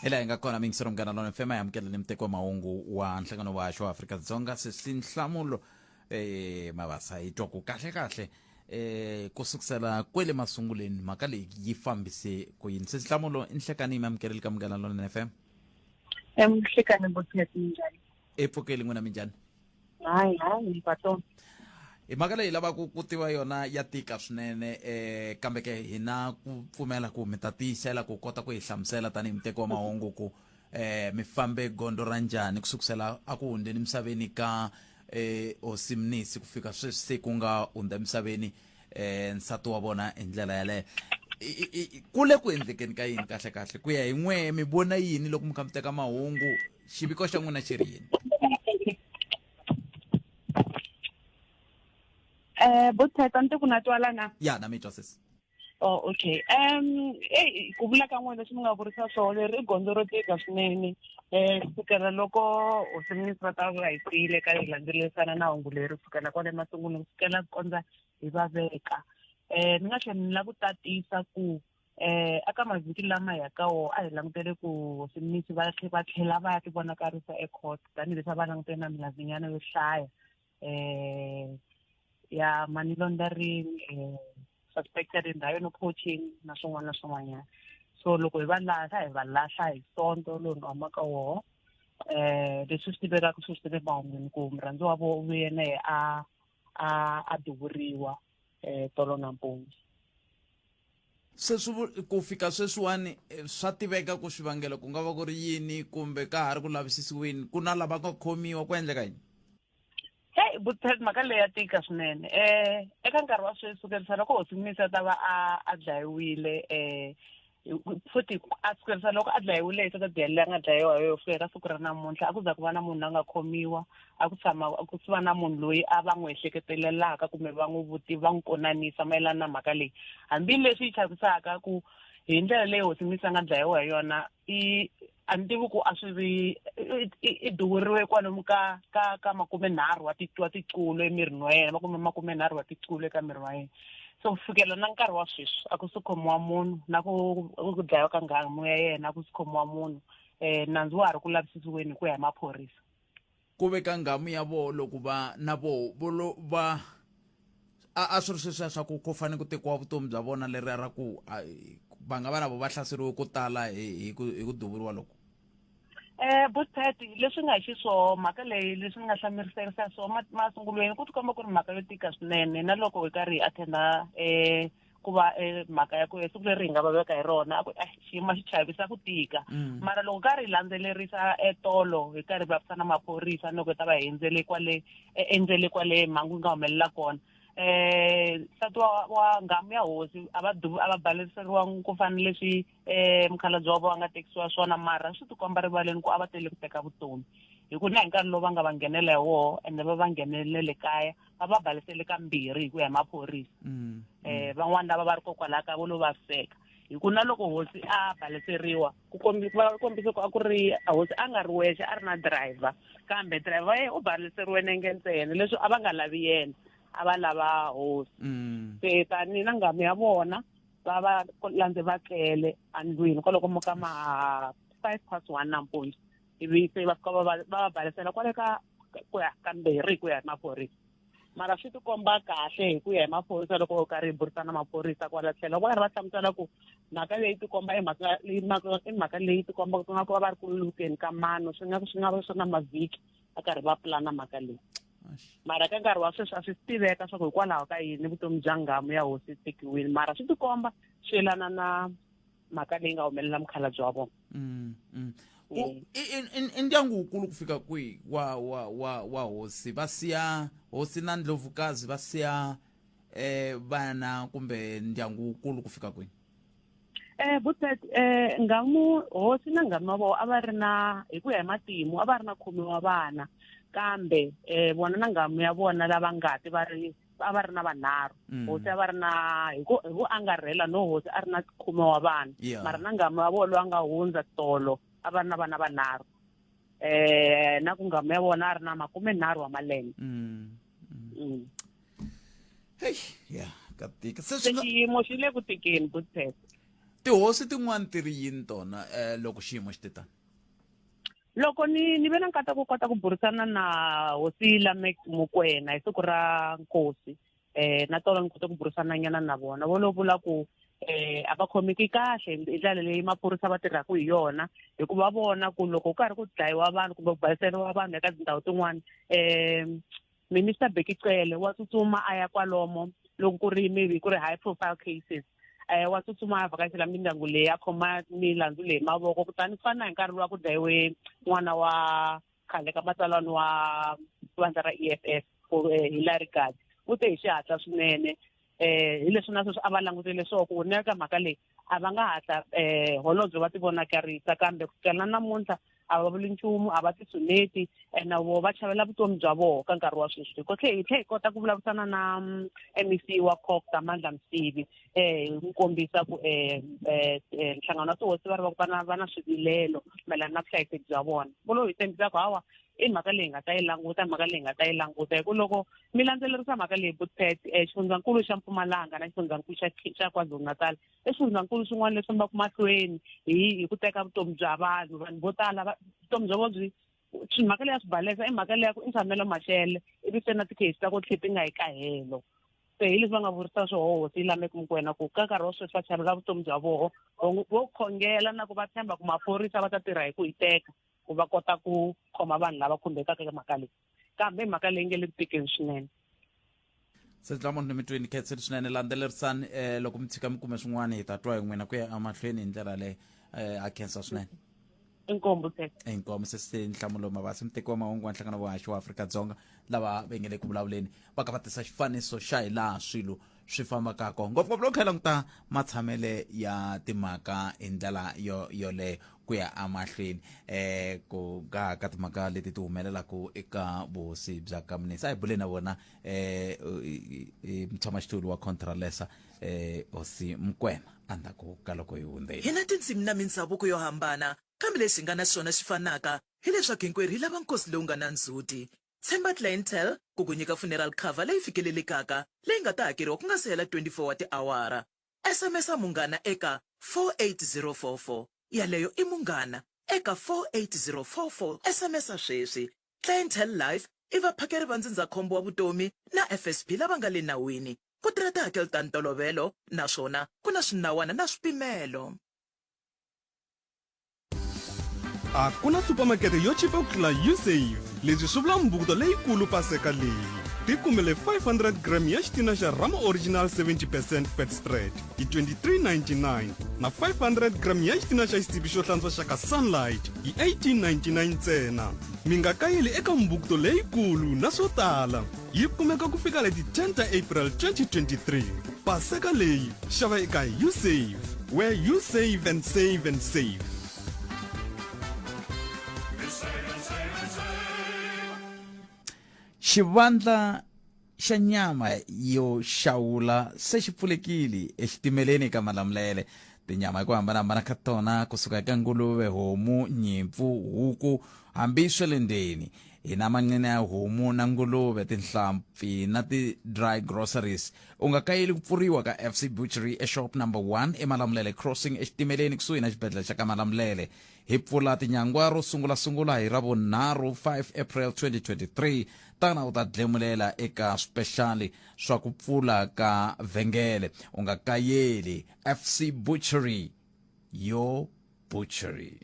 Hi laha hi nga kona miyingisero munghana lona fm yi amukela ni muteki wa mahungu wa nhlangano wa haxo wa Afrika-Dzonga sesi Nhlamulo eh Mabasa hi twa ku kahle kahle eh ku sukusela kwele masunguleni mhaka leyi yi fambise ku yini sesi Nhlamulo i nhlekani yi mi amukerile ka munghana lona FM Emhlekani Botheti njhani? Epfukeli n'wina minjhani Hayi hayi baton. Hi mhaka leyi lavaka ku tiva yona ya tika swinene eh kambe ke hina ku pfumela ku mi ta tiyisela ku kota ku hi hlamusela tanihi muteki wa mahungu ku eh mi fambe gondzo ra njhani ku sukusela a ku hundzeni misaveni ka eh hosi Mnisi ku fika sweswi se ku nga hundza emisaveni eh nsati wa vona hi ndlela yaleyo ku le ku endlekeni ka yini kahle kahle ku ya hi n'we mi vona yini loko mi kha mi teka mahungu xiviko xa n'wina xi ri yini Eh bothata nte ku na twala na ya na mi twa sesi Oh okay ey ku vula ka n'wina leswi mi nga vurisa swona leri i gondzo ro tika swinene ku sukela loko hosi Mnisi va ta va hi siyile ka hi landzelerisana na hungu leri kusukela kwale masungulweni ku sukela ku kondza hi va veka ni nga tlhela ni lava ku tatisa ku eka mavhiki lama hi ya ka wona a hi langutele ku hosi Mnisi va va tlhela va ya ti vonakarisa e-court tanihileswi a va langutene na milandzunyana yo hlaya ya money laundering suspected in rhino poaching na swin'wana na swin'wanyana so loko hi va lahla hi va lahla hi sonto lowu ni humaka woho leswi swi tivekaka swi swi le mahungwini ku murhandziwa wa vona u vuye na ye a a a duvuriwa tolo nampundzu sweswi ku fika sweswiwani swa tiveka ku xivangelo ku nga va ku ri yini kumbe ka ha ri ku lavisisiweni ku na lava nga khomiwa ku endleka yini Heyi Botheth mhaka leyi ya tika swinene eka nkarhi wa sweswi sukerisa loko hosi Mnisi a ta va a a dlayiwile futhi a sukerisa loko a dlayiwile hi Saturday leyi a nga dlayiwa hi yo fika ka siku ra namuntlha a ku za ku va na munhu la nga khomiwa a ku tshama ku va na munhu loyi a va n'wi ehleketelelaka kumbe va n'wi vuti va n'wi konanisa mayelana na mhaka leyi hambileswi yi chavisaka ku hi ndlela leyi hosi Mnisi a nga dlayiwa hi yona i a ni tivi ku a swi vi i duvuriwe kwalomu ka ka ka makumenharhu wa ti wa ticulo emirini wa yena makume makumenharhu wa ticulo eka miri wa yena so ku fikela na nkarhi wa sweswi a ku se khomiwa munhu na ku ku dlayiwa ka nghamu ya yena a ku se khomiwa munhu um nandzu wa ha ri ku lavisisiweni hi ku ya hi maphorisa Ku veka nghamu ya voho loko va na voho vo lo va a a swi ri sweswiya swa ku ku fanele ku tekiwa vutomi bya vona leriya ra ku va nga va na vo va hlaseriwe ko tala hi hi ku hi ku duvuriwa loku Botheth leswi nga xiswoho mhaka leyi leswi ni nga hlamuserisa swona masungulweni ku tikomba ku ri mhaka yo tika swinene na loko hi karhi hi attend-a ku va mhaka ya ku siku leri hi nga va veka hi rona a ku eh xiyimo xi chavisa ku tika mara loko karhi hi landzelerisa etolo hi karhi hi vulavurisana na maphorisa loko hi ta va hi endzele kwale endzele kwale mhangu yi nga humelela kona nsati wa wa nghamu ya hosi a va a va baleseriwa ku fana leswi mukhalabye wa vona a nga tekisiwa swona mara swi tikomba rivaleni ku a va tele ku teka vutomi hi ku na hi nkarhi lowu va nga va nghenela hi woho ende va va nghenelele kaya va va balesele kambirhi hi ku ya hi maphorisa van'wani lava va ri kokwalaho ka vo lo vaviseka hi ku na loko hosi a baleseriwa ku va kombise ku a ku ri hosi a nga ri wexe a ri na driver kambe driver wa yena u baleseriwe nenge ntsena leswi a va nga lavi yena a va lava hosi se tani na nghamu ya vona va va landze va tlele endlwini kwaloko mo ka ma 1:05 nampundzu. Ivi se va fika va va va va balesela kwale ka ku ya kambirhi hi ku ya hi maphorisa. Mara swi tikomba kahle hi ku ya hi maphorisa loko u karhi hi burisana na maphorisa kwala tlhelo va karhi va hlamusela ku mhaka leyi tikomba i mhaka i mhaka leyi tikomba ku nga ku va va ri ku lukeni ka mano swi nga swi nga va swi ri na mavhiki va karhi va pulana mhaka leyi. Mara ka nkarhi wa sweswi a swi tiveka swa ku hikwalaho ka yini vutomi bya nghamu ya hosi tekiwile mara swi tikomba swi yelana na mhaka leyi nga humelela mukhalabye wa vona. I ndyangu wukulu ku fika kwihi wa wa wa wa hosi va siya hosi na ndlovukazi va siya eh vana kumbe ndyangu wukulu ku fika kwihi? Butet ngamu hosi na ngamu wa vona a va ri na hi ku ya hi matimu a va ri na khume wa vana kambe vona na ngamu ya vona lava ngati va ri a va ri na vanharhu. Hosi a va ri na hi ku hi ku angarhela no hosi a ri na khume wa vana. Mara na ngamu ya vona loyi a nga hundza tolo a va ri na vana vanharhu. Na ku ngamu ya vona a ri na 30 wa malembe. Hey, yeah, ka tika. Se swi nga xiyimo xi le ku tikeni Butet. Tihosi tin'wana ti ri yini tona loko xiyimo xi te tani? Loko ni ni ve na nkateko wo kota ku burisana na hosi Lameck Mokoena hi siku ra nkosi na tolo ni kote ku burisana nyana na vona vo lo vula ku a va khomeki kahle hi ndlela leyi maphorisa va tirhaka hi yona hikuva vona ku loko ku karhi ku dlayiwa vanhu kumbe ku bayiseriwa vanhu eka tindhawu tin'wana Minister Bheki Cele wa tsutsuma a ya kwalomo loko ku ri maybe ku ri high profile cases wa tsutsuma a vhakachela mindyangu leyi a khoma milandzu leyi mavoko kutani ku fana na hi nkarhi luwa ku dlayiwe n'wana wa khale ka matsalani wa vandla ra EFF Hillary Gardee u te hi xihatla swinene hi leswi na sweswi a va langutele swona ku na ka mhaka leyi a va nga hatla holobye va tivonakarisa kambe ku fikela na namuntlha a va vuli nchumu a va tisuneti ene vo va chavela vutomi bya vona ka nkarhi wa sweswi. Hi tlhe hi tlhe hi kota ku vulavurisana na MEC wa COGTA Mandla Msibi hi n'wi kombisa ku nhlangano wa tihosi va ri va ku va na va na swivilelo mayelana na vuhlayiseki bya vona. Vo lo hi tshembisa ku hawa i mhaka leyi nga ta yi languta mhaka leyi nga ta yi languta hi ku loko mi landzelerisa mhaka leyi Butpet xifundzankulu xa Mpumalanga na xifundzankulu xa xa KwaZulu-Natal i swifundzankulu swin'wana leswi fambaka mahlweni hi hi ku teka vutomi bya vanhu vanhu vo tala vutomi bya vona byi mhaka leyi ya swibalesa i mhaka leyi ya ku i ntshamelo maxele ivi se na ti-case ta ko tlhe ti nga yi kahelo se hi leswi va nga vurisa swoho hosi Lameck Mokoena ku ka nkarhi wa sweswi va chavela vutomi bya voho vo khongela na ku va tshemba ku maphorisa va ta tirha hi ku hiteka ku va kota ku khoma vanhu lava khumbekaka eka mhaka leyi kambe i mhaka leyi nge le ku tikeni swinene. Se Dlamoni ni mitweni khensile swinene landzelerisani loko mi tshika mi kume swin'wana hi ta twa hi n'wina ku ya emahlweni hi ndlela leyi a khensa swinene. Inkomu se. Inkomu se se Nhlamulo Mabasa muteki wa mahungu wa nhlangano wa haxi wa Afrika-Dzonga lava va nge le ku vulavuleni va ka va tisa xifaniso xa hi laha swilo swi fambaka kona ngopfungopfu loko kha hi languta matshamele ya timhaka hi ndlela yo yoleyo ku ya emahlweni ku ka ka timhaka leti ti humelelaka eka vuhosi bya ka Mnisi. A hi buleni na vona mutshamaxitulu wa Contralesa hosi Mokoena endzhaku ka loko hi hundzile. Hi na tindzimi na mindzhavuko yo hambana, kambe lexi hi nga na xona xi fanaka hileswaku hinkwerhu hi lava nkosi lowu nga na ndzhuti. Tshemba Clientele ku ku nyika funeral cover leyi fikelelekaka leyi nga ta hakeriwa ku nga si hela 24 wa tiawara. SMS-a Munghana eka 48044. Yaleyo i Munghana eka 48044. SMS-a sweswi. Clientele Life i vaphakeri va ndzindzakhombo wa vutomi na FSP lava nga le nawini. Ku tirha tihakelo ta ntolovelo naswona ku na swinawana na swipimelo. A ku na supamakete yo chipa ku tlula Usave. Leswi swi vula mbukuto leyikulu paseka leyi. Tikumele 500 gram ya xitina xa Rama Original 70 percent fat spread hi 23.99 na 500 gram ya xitina xa xisibi xo hlantswa xa ka Sunlight hi 18.99 ntsena. Mi nga kayeli eka mbukuto leyikulu na swo tala. Yi kumeka ku fika leti 10 ta April 2023. Paseka leyi xava eka Usave, where you save and save and save. Xivandla xa nyama yo xawula se xi pfulekile exitimeleni ka Malamulele. Tinyama hi ku hambanahambana ka tona kusuka eka nguluve, homu, nyimpfu, huku, Hambi swa le ndzeni, hi na manqina ya homu na nguluve, tinhlampfi na ti-dry groceries. U nga kayeli ku pfuriwa ka FC Butchery eShop Number 1 eMalamulele Crossing exitimeleni kusuhi na xibedhlele xa ka Malamulele. Hi pfula tinyangwa ro sungula-sungula hi Ravunharhu 5 April 2023. Tana u ta dlemulela eka swipexali swa ku pfula ka vhengele. U nga kayeli. FC Butchery, your butchery.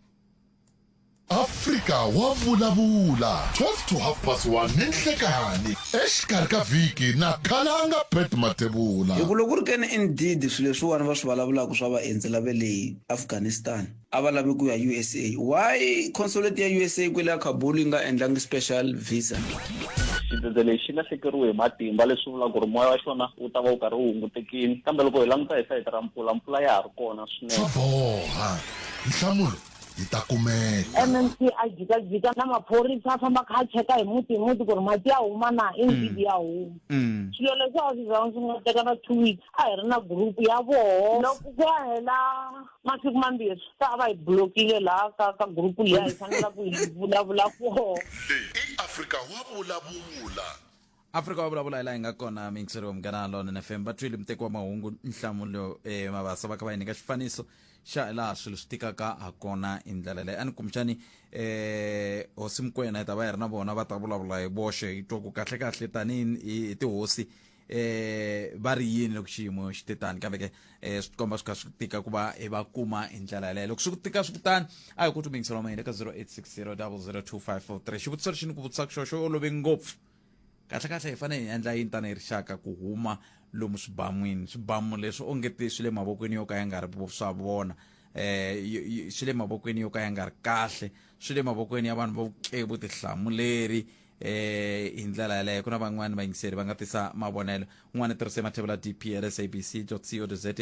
Afrika wa vulavula 12 to half past 1 ninhlekani exikarhi ka vhiki na khalanga Pat Mathebula. Hi ku loko ku ri keni indeed swilo leswiwani va swi vulavulaka swa vaendzi lava le Afghanistan a va lavi ku ya USA why consulate ya USA kwele a Kabul yi nga endlangi special visa? Xidzedze lexi xi lahlekeriwe hi matimba leswi vulaka ku ri moya wa xona wu ta va wu karhi wu hungutekile kambe loko hi languta hi sayiti ra mpfula mpfula ya ha ri kona swinene. Swa boha. Nhlamulo yi ta kumeka. MMC a jikajika na maphorisa a famba a kha a cheka hi muti hi muti ku ri mati ya huma na indeed ya huma. Swilo leswi a swi zanga swi nga teka na 2 weeks a hi ri na group ya voho loko ku ya hela masiku mambirhi se a va hi blockile laha ka ka group liya hi fanela ku hi vulavula koho. Leyi i Afrika wa vulavula. Afrika wa vulavula hi laha hi nga kona miyingiseri wa Munghana Lonene FM va twile muteki wa mahungu Nhlamulo eh, Mabasa va kha va hi nyika xifaniso xa hi laha swilo swi tikaka ha kona hi ndlela leyi a ni kumbexani eh hosi Mokoena hi ta va hi ri na vona va ta vulavula hi voxe hi twa ku kahle kahle tanihi hi tihosi eh va ri yini loko xiyimo xi te tani kambe ke eh swi tikomba swi kha swi tika ku va hi va kuma hi ndlela yaleyo loko swi ku tika swi ku tani a hi ku tumingisa wa mahina ka 0860 002543 xivutiso lexi ni ku vutisaka xona xo olove ngopfu kahle kahle hi fanele hi endla yini tanihi rixaka ku huma lomu swiban'wini swibamu leswi ongeti swi le mavokweni yo ka ya nga ri swa vona eh swi le mavokweni yo ka ya nga ri kahle swi le mavokweni ya vanhu vo ke vutihlamuleri eh hi ndlela yaleyo ku na van'wani vayingiseri va nga tisa mavonelo un'wana tirhise mathevula dp at sabc co za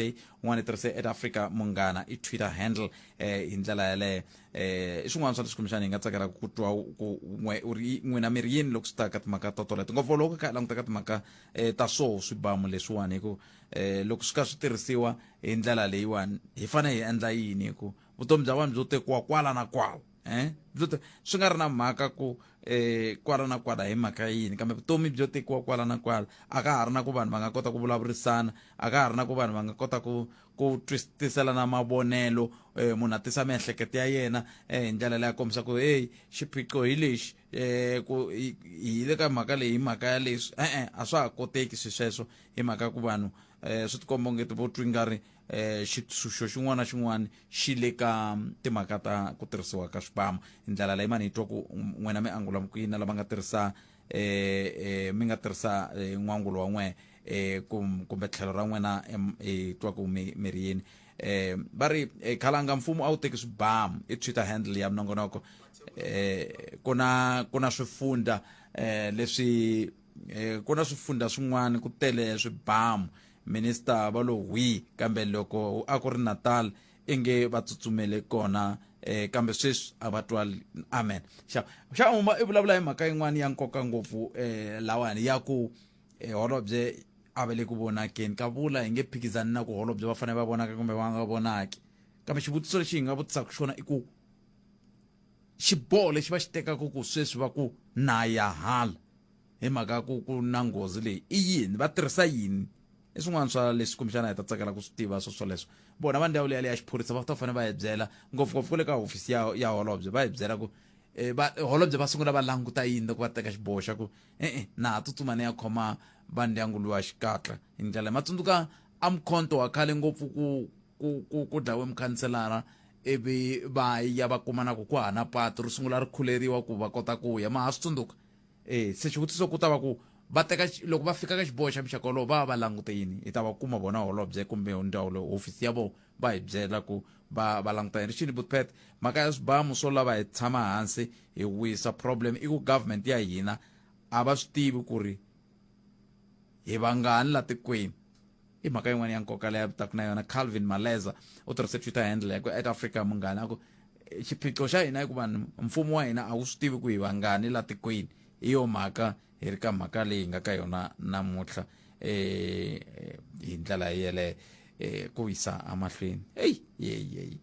un'wana tirhise at africa munghana i twitter handle eh hi ndlela yaleyo eh i swin'wana swa leswi kumbexana hi nga tsakelaka ku twa ku n'we u ri n'wina mi ri yini loko swi ta ka timhaka to toleto ngopfu loko kha hi languta ka timhaka eh ta swoho swibamu leswiwani hi ku eh loko swi kha swi tirhisiwa hi ndlela leyiwani hi fanele hi endla yini hi ku vutomi bya vanhu byo tekiwa kwala na kwala eh byo swi nga ri na mhaka ku eh kwala na kwala hi mhaka yini kambe vutomi byo tekiwa kwala na kwala a ka ha ri na ku vanhu va nga kota ku vulavurisana a ka ha ri na ku vanhu va nga kota ku ku twisiselana mavonelo eh, munhu a tisa miehleketo ya yena eh, hi ndlela leyi a kombisa ku heyi xiphiqo hi lexi eh, ku hi le ka mhaka leyi hi mhaka ya leswi e-e a swa ha koteki swi sweswo hi mhaka ku vanhu eh, swi tikomba ongeti vo twi nga ri eh xitshunxo xin'wana na xin'wana xi le ka timhaka ta ku tirhisiwa ka swibamu hi ndlela leyi mani hi twa ku n'wina mi angula ku yini na lava nga tirhisa eh, eh mi nga tirhisa eh, n'wangulo wa n'we eh kumbe tlhelo ra n'wina hi twa ku mi mi ri yini eh va ri eh, khalanga mfumo a wu teki swibamu i twitter handle ya minongonoko eh kuna kuna swifunda eh leswi eh kuna swifunda swin'wana ku tele swibamu Minister va lo hwii, kambe loko a ku ri Natal inge va tsutsumele kona eh, kambe sweswi a va twali. Amen. Xa xa huma i vulavula hi mhaka yin'wana ya nkoka ngopfu eh, lawani ya ku eh, holobye a va le ku vonakeni ka vula hi nge phikizani na ku holobye va fanele va vonaka kumbe va nga vonaki kambe xivutiso lexi hi nga vutisaka xona i ku xiboho lexi va xi tekaka ku sweswi va ku na ya hala hi mhaka ku ku na nghozi leyi i yini va tirhisa yini i swin'wana swa leswi kumbexana hi ta tsakela ku swi tiva swo swoleswo vona va ndzawulo yaleyo ya xiphorisa va ta fanele va hi byela ngopfungopfu kwale ka hofisi ya ya holobye va hi byela ku eh, va holobye va sungula va languta yini loko va teka xiboho xa ku e-e na ha tsutsuma ni ya khoma va ndyangu luwa xikatla hi ndlela ma tsundzuka a mkhonto wa khale ngopfu ku ku ku ku dlawe mukhanselara ivi va ya va kuma na ku ku hana patu ri sungula ri khuleriwa ku va kota ku ya ma ha swi tsundzuka E, se xivutiso ku ta va ku va teka loko va fika ka xiboho xa muxaka wolowo va va va langute yini hi ta va kuma vona holobye kumbe ndzawulo hofisi ya vona va hi byela ku va va languta yini xini butpet mhaka ya swibamu swo lava hi tshama hansi hi wisa problem i ku government ya hina a va swi tivi ku ri hi vangani la tikweni i mhaka yin'wana ya nkoka leyi a vitaka na yona Calvin Maleza u tirhise Twitter handle yakwe at Africa Munghana a ku xiphiqo xa hina i ku vanhu mfumo wa hina a wu swi tivi ku hi vangani la tikweni hi yo mhaka hi ri ka mhaka leyi hi nga ka yona namuntlha eh hi ndlela yeleyo eh ku yisa emahlweni eyi yeyi yeyi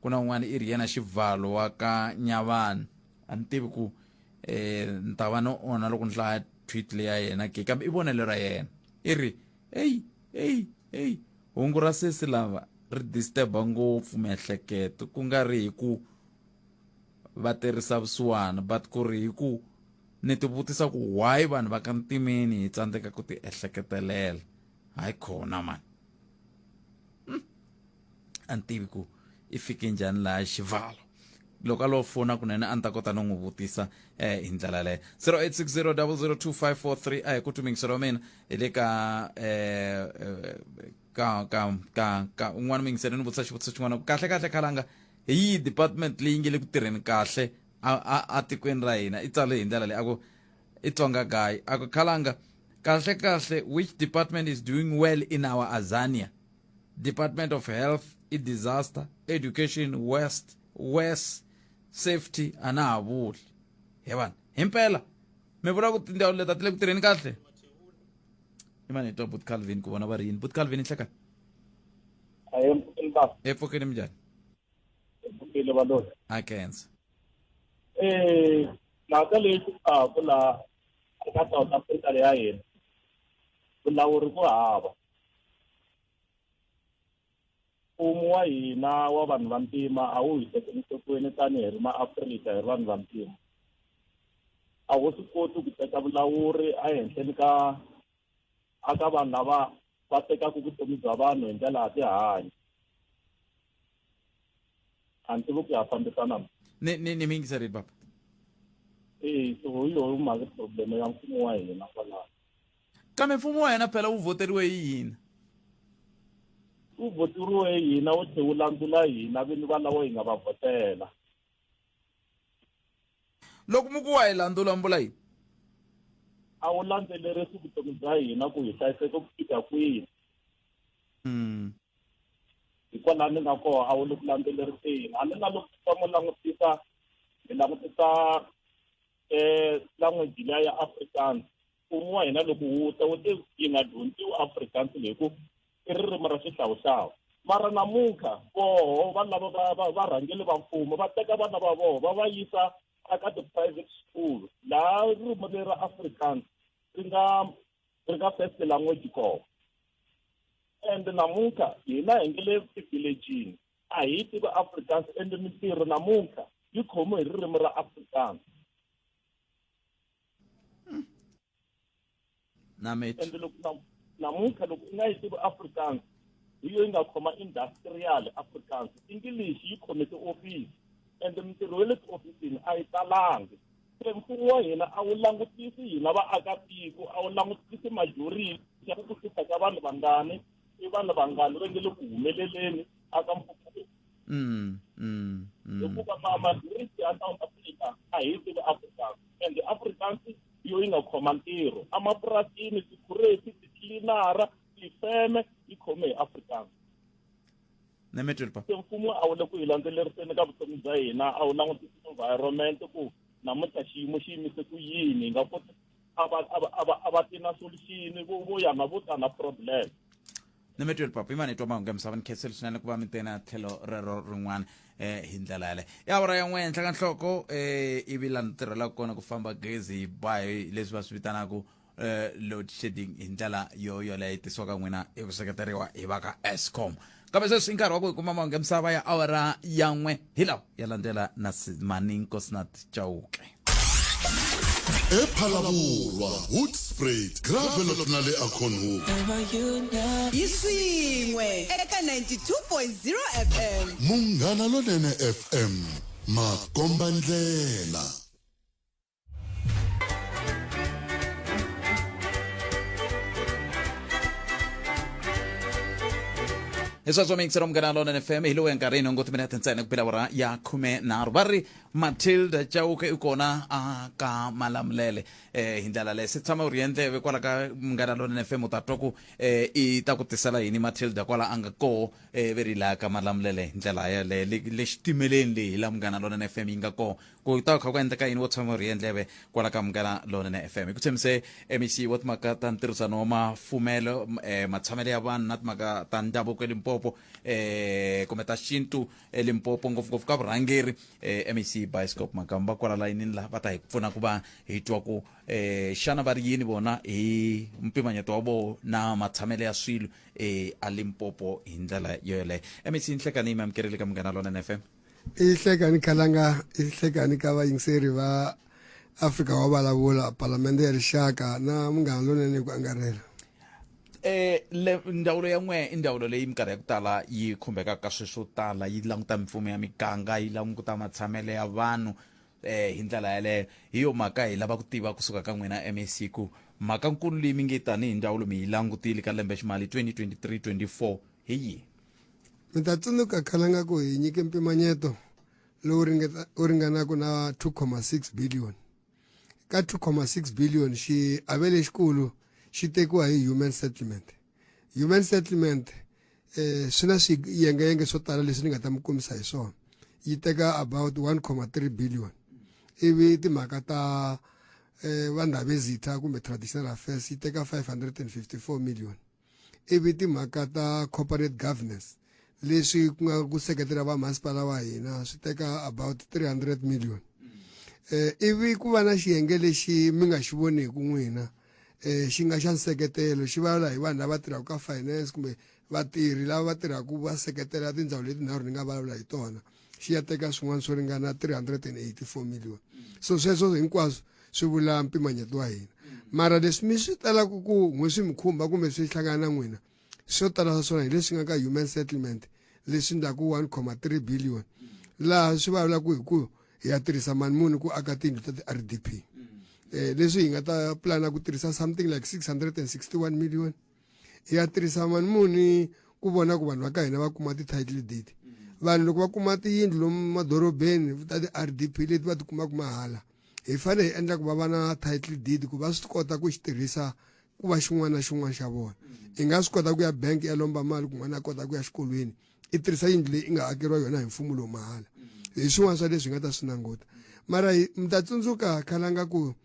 ku na un'wana i ri yena xivhalo wa ka nyavani. A ni tivi ku um ni ta va no onha loko ni hlaya tweet leyi ya yena ke, kambe i vonelo ra yena. I ri, eyi eyi eyi, hungu ra sesi lava ri disturba ngopfu miehleketo, ku nga ri hi ku va tirhisa vusiwana, but ku ri hi ku ni tivutisa ku why vanhu va ka ntimeni hi tsandzeka ku ti ehleketelela. Hayi khona mani, a ni tivi ku i fike njhani laha xivalo. Loko a lo fona kunene a ni ta kota no n'wi vutisa hi ndlela leyo. 0860002543 a hi ku tumingiselo wa mina hi le ka ka ka ka ka un'wana mingiselo ni vutisa xivutiso xin'wana kahle kahle khalanga hi yihi department leyi nge le ku tirheni kahle a tikweni ra hina. I tsale hi ndlela leyi a ku i Tsonga guy, a ku khalanga kahle kahle, which department is doing well in our Azania? Department of Health i disaster, Education west west, safety a na ha vuli. He vanhu, himpela mi vula ku tindhawu leti a ti le ku tirheni kahle? I mani hi twa But Calvin ku vona va ri yini. But Calvin, nhlekani. E pfukeni, minjhani? Pfukile valoni. A kensa. Mhaka leyi fikaka laha eka South Africa leya hina, vulawuri ku hava. Mfumo wa hina wa vanhu va ntima a wu hi tekeli enhlokweni tanihi ri maAfrika, hi ri vanhu va ntima. A wu swi koti ku teka vulawuri ehenhleni ka aka vanhu lava va tekaka vutomi bya vanhu hi ndlela ya tihanyi. A ni tivi ku ya fambisana. Ni mi yingiserile papa. E so hi yoho mhaka problem ya mfumo wa hina kwalaho. Kambe mfumo wa hina phela wu voteriwe hi hina. Wu voteriwe hi hina, wu tlhe wu landzula hina vini va lawo hi nga va vhotela. Loko mi ku wa hi landzula, mi vula yini? A wu landzelerisi vutomi bya hina ku hi hlayiseke ku fika kwihi. Hikwalaho ni nga koho a wu le ku landzeleriseni. A ni na loko mo langutisa, hi langutisa language liya ya Afrikaans. Mfumo wa hina loko wu ta wu te yi nga dyondziwi Afrikaans leyi ku i ririmi ra xihlawuhlawu. Mara namuntlha voho vanhu lava va va varhangeri va mfumo va teka vana va vona va va yisa eka ti-private school laha ririmi leri ra Afrikaans ri nga first language kona. And namuntlha hina hi nge le ti-village-ini a hi tivi Afrikaans, and mintirho namuntlha yi khomiwe hi ririmi ra Afrikaans. Na and loko namuntlha loko u nga yi tivi Afrikaans, hi yo yi nga khoma industrial Afrikaans. English yi khome tiofisi, and mintirho ya le tiofisini a yi talangi. Se mfumo wa hina a wu langutisi hina vaakatiko, a wu langutisi majority ya ku hlupha ka vanhu vangani, i vanhu vangani va nge le ku humeleleni aka mfumo. Hikuva majority ya South Africa a hi tivi Afrikaans, and Afrikaans yo yi nga khoma ntirho emapurasini, tikhuresi, titlilinara, tifeme yi khome hi Afrikaans. Nemetweli pa. Se mfumo a wu le ku hi landzeleriseni ka vutomi bya hina, a wu langutisi environment ku namuntlha xiyimo xi yimise ku yini, hi nga koti a va ti na solution, vo ya na vo ta na problem. Nemetweli papa, imani hi twa mahungu ya misava. Ni khensile swinene ku va mi tena tlhelo rero rin'wana hi ndlela yaleyo ya awara ya n'we henhla ka nhloko ivi laha ni tirhelaka kona ku famba gezi hi ba hi leswi va swi vitanaka load shedding hi ndlela yo yoleyo yi tisiwaka n'wina hi ku seketeriwa hi va ka Eskom. Kambe sweswi i nkarhi wa ku hi kuma mahungu ya misava ya awara ya 1 hi lawa ya landzela na Mani Nkosinathi Chauke. Ephalavurwa, Hoedspruit, Gravelotte na le Acornhoek. Hi swin'we eka 92.0 FM. Munghana Lonene FM, makombandlela. Hi sweswo miyingiselo Munghana Lonene FM, hi lowu enkarhini ngo timinete ntsena ku bila awara ya 13. Va ri Matilda Chauke i kona a ka Malamulele hi ndlela leyo. Se tshama u ri endleve kwala ka Munghana Lonene FM, u ta twa ku i ta ku tisela yini Matilda kwala a nga koho ve ri laha ka Malamulele hi ndlela yaleyo le xitimeleni leyi hi la Munghana Lonene FM yi nga koho. Ku ta kha ku endleka yini wo tshama u ri endleve kwala ka Munghana Lonene FM. Hi ku tshembise MEC wa timhaka ta ntirhisano wa mafumelo, matshamelo ya vanhu na timhaka ta ndhavuko eLimpopo. Limpopo eh kumbe ta xintu eLimpopo ngopfungopfu ka vurhangeri eh MEC Bioscope Makamba kwala layinini laha va ta hi pfuna ku va hi twa ku eh xana va ri yini vona hi mpimanyeto wa voho na matshamelo ya swilo eh a Limpopo hi ndlela yo yoleyo. MEC Nhlekani yi mi amukerile ka Munghana Lonene FM. I hlekani khalanga i hlekani ka vayingiseri va Afrika wa vulavula palamende ya rixaka na munghana lonene hi ku angarhela. Eh le ndzawulo ya n'we i ndzawulo leyi minkarhi ya ku tala yi khumbekaka ka swilo swo tala yi languta mimfumo ya miganga yi languta matshamelo ya vanhu eh hi ndlela yaleyo hi yo mhaka hi lava ku tiva kusuka ka n'wina MEC ku mhaka nkulu leyi mi nge tanihi ndzawulo mi yi langutile ka lembe ximali 2023 24 hi yihi Mi ta tsundzuka khalanga ku hi nyike mpimanyeto lowu ringeta wu ringanaka na 2.6 billion ka 2.6 billion xiave lexikulu xi tekiwa hi human settlement human settlement eh swi na swiyengeyenge swo tala leswi ni nga ta mi kombisa hi swona yi teka about 1.3 billion ivi timhaka ta eh vandhavezitha kumbe traditional affairs yi teka 554 million ivi timhaka ta corporate governance leswi ku nga ku seketela vamasipala wa hina swi teka about 300 million eh ivi ku va na xiyenge lexi mi nga xi voniki n'wina eh xi nga xa nseketelo xi vulavula hi vanhu lava tirhaka ka finance kumbe vatirhi lava va tirhaka va seketela tindhawu leti nharhu ni nga vulavula hi tona xi ya teka swin'wana swo ringana 384 million so sweswo hinkwaswo swi vula mpimanyeto wa hina mara leswi mi swi talaka ku n'we swi mi khumba kumbe swi hlangana na n'wina swo tala swa swona hi leswi nga ka human settlement leswi ndlaku 1,3 billion laha swi vulavulaka hi ku hi ya tirhisa mali muni ku aka tiyindlu ta ti-RDP eh leswi hi nga ta plana ku tirhisa something like 661 million hi ya tirhisa mali muni ku vona ku vanhu va ka hina va kuma ti-title deed vanhu loko va kuma tiyindlu lomu madorobeni ta ti-RDP leti va ti kumaka mahala hi fanele hi endla ku va va na title deed ku va swi kota ku xi tirhisa ku va xin'wana na xin'wana xa vona i nga swi kota ku ya bank ya lomba mali kun'wana a kota ku ya xikolweni i tirhisa yindlu leyi i nga akeriwa yona hi mfumo lowu mahala hi swin'wana swa leswi hi nga ta swi languta mara mi ta tsundzuka khalanga ku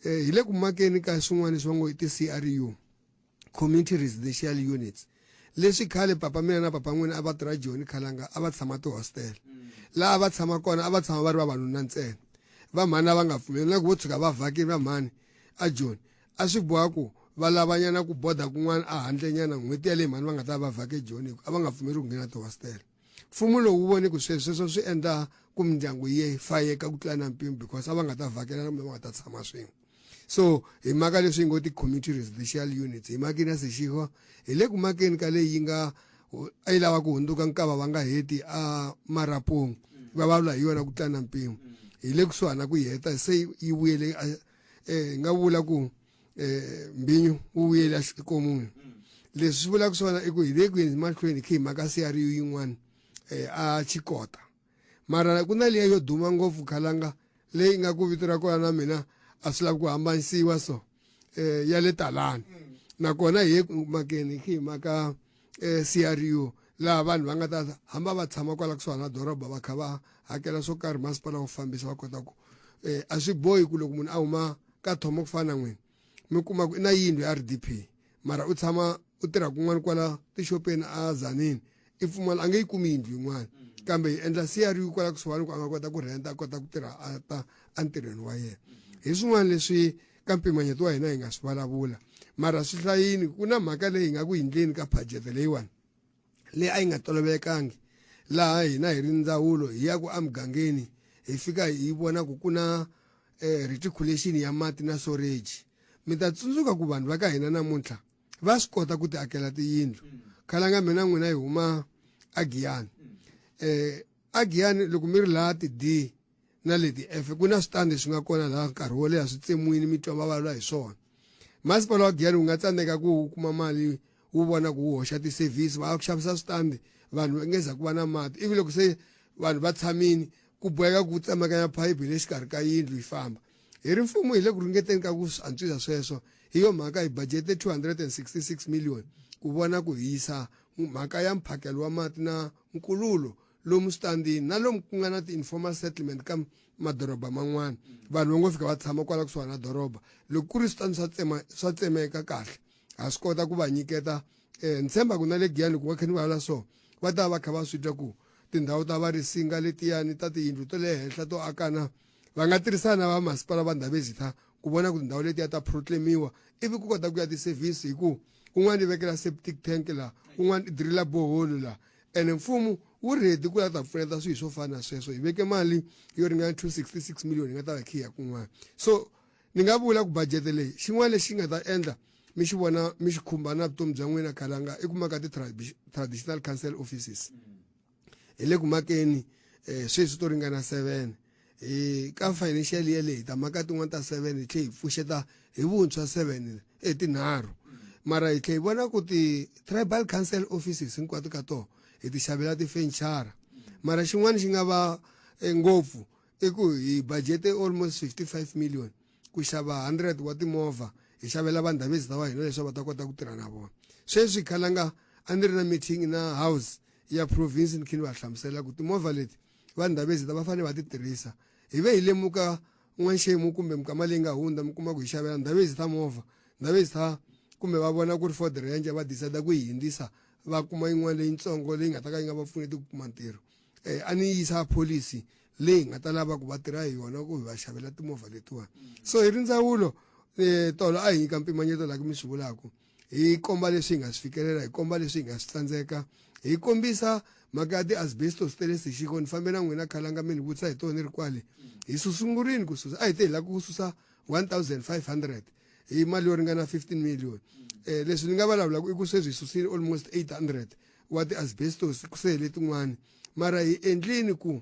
eh, hi le ku makeni ka swin'wana leswi va ngo i ti-CRU community residential units leswi khale papa mina na papa n'wina a va tirha joni khalanga a va tshama tihostel laha va tshama kona a va tshama va ri vavanuna ntsena vamhani a va nga pfumeli na ku vo tshuka va vhakile vamhani a joni a swi boha ku va lavanyana ku boda kun'wana a handlenyana n'hweti yaleyi mhani va nga ta va vhake joni a va nga pfumeli ku nghena tihostel mfumo lowu wu vone ku sweswo sweswo swi endla ku mindyangu yi fayeka ku tlula na mpimo because a va nga ta vhakelana kumbe va nga ta tshama swin'we so hi maka leswi ngo ti-community residential units hi makeni ya sexixwa hi le ku makeni ka leyi yi nga a yi lava ku hundzuka nkava va nga heti a marapong va vulavula hi yona ku tlula na mpimo hi le kusuhani na ku yi heta se yi vuyele eh nga vula ku eh mbinyu wu vuyele exikomuni leswi swi vulaka swona i ku hi le ku yeni mahlweni khe hi mhaka CRU yin'wana eh a chikota mara ku na liya yo duma ngopfu khalanga leyi nga ku vito ra kona na mina a swi lavi ku hambanisiwa so eh ya le talani nakona hi ye makeni khe hi mhaka eh, CRU laha vanhu va nga ta hamba va tshama kwala kusuhani na doroba va kha va hakela swo karhi masipala wu fambisa va kota ku eh, a swi bohi ku loko munhu a huma ka thomo ku fana na n'wina mi kuma ku i na yindlu ya RDP mara u tshama u tirha kun'wana kwala tixopeni a Tzaneen i pfumala a nge yi kumi yindlu yin'wana kambe hi endla CRU kwala kusuhani ku a nga kota ku rhenta a kota ku tirha a ta entirhweni wa yena hi swin'wana leswi ka mpimanyeto wa hina hi nga swi vulavula mara swi hlayini ku na mhaka leyi hi nga ku yindleni ka budget leyiwani leyi a yi nga tolovelekangi laha hina hi ri ndzawulo hi ya ku emugangeni hi fika hi vona ku ku na eh, reticulation ya mati na storage mi ta tsundzuka ku vanhu va ka hina namuntlha va swi kota ku ti akela tiyindlu khalanga mina n'wina hi huma agiyani eh agiyani loko mi ri laha ti-d na leti F ku na switandi swi nga kona laha nkarhi wo leha swi tsemiwile mi twa va vulavula hi swona masipala wa Giyani wu nga tsandzeka ku wu kuma mali wu vona ku wu hoxa ti-service va ku xavisa switandi vanhu va nge za ku va na mati ivi loko se vanhu va tshamini ku boheka ku tsemakanya phayiphi le xikarhi ka yindlu yi famba hi ri mfumo hi le ku ringeteni ka ku swi antswisa sweswo hi yo mhaka hi budgete 266 million ku vona ku hi yisa mhaka ya mphakelo wa mati na nkululo lomu switandini na lomu ku nga na ti-informal settlement ka madoroba man'wana vanhu va ngo fika va tshama kwala kusuhani na doroba loko ku ri switandi swa tsema swa tsemeka kahle ha swi kota ku va nyiketa um ni tshemba ku na le giyani loko va kha ni vulavula so Va ta va kha va swi twa ku tindhawu ta va risinga letiyani ta tiyindlu ta le henhla to akana va nga tirhisana na va masipala va Ndhavezitha ku vona ku tindhawu letiya ta proclaimiwa ivi ku kota ku ya ti-service hi ku un'wana i vekela septic tank la un'wana i drilla borehole la ene mfumo wu ready ku la ta pfuneta swilo swo fana na sweswo hi veke mali yo ringana 266 million hi nga ta va hi ya kun'wana so ni nga vula ku budget leyi xin'wana lexi nga ta endla mi xi vona mi xi khumba na vutomi bya n'wina khalanga i ku maka ti-traditional council offices hi le ku makeni um sweswi to ringana 7 hi ka financial year leyi ta maka tin'wana ta 7 hi tlhe hi pfuxeta hi vuntshwa 7 e tinharhu mara hi tlhe hi vona ku ti-tribal council offices hinkwato ka tona hi ti xavela tifenichara mara xin'wana xi nga va eh, ngopfu i ku hi budgete almost 55 million ku xava 100 wa timovha hi xavela vandhavezi ta wa hina leswaku va ta kota ku tirha na vona sweswi khalanga a ni ri na meeting na house ya province ni khe ni va hlamusela ku timovha leti vandhavezi ta va fanele va ti tirhisa hi ve hi lemuka n'wanxemu kumbe mikama leyi nga hundza mi kuma ku hi xavela ndhavezi ta movha ndhavezi ta kumbe va vona ku ri Ford Ranger va decide ku yi hindzisa va kuma yin'wana leyitsongo leyi nga ta ka yi nga va pfuneti ku kuma ntirho eh, a ni yisa pholisi leyi nga ta lava ku va tirha hi yona ku hi va xavela timovha letiwani so hi ri ndzawulo um tolo a hi nyika mpimanyeto laha mi swi vulaka hi komba leswi hi nga swi fikelela hi komba leswi hi nga swi tsandzeka hi kombisa mhaka ya ti-asbestos ta le sexiko ni fambe na n'wina khalanga mi ni vutisa hi tona ni ri kwale hi susungurini ku susa a hi te hi lava ku susa 1500 hi mali yo ringana 15 million eh leswi ni nga vulavulaka i ku sweswi hi susile almost 800 wa ti-asbestos ku se hele tin'wani mara hi endlini ku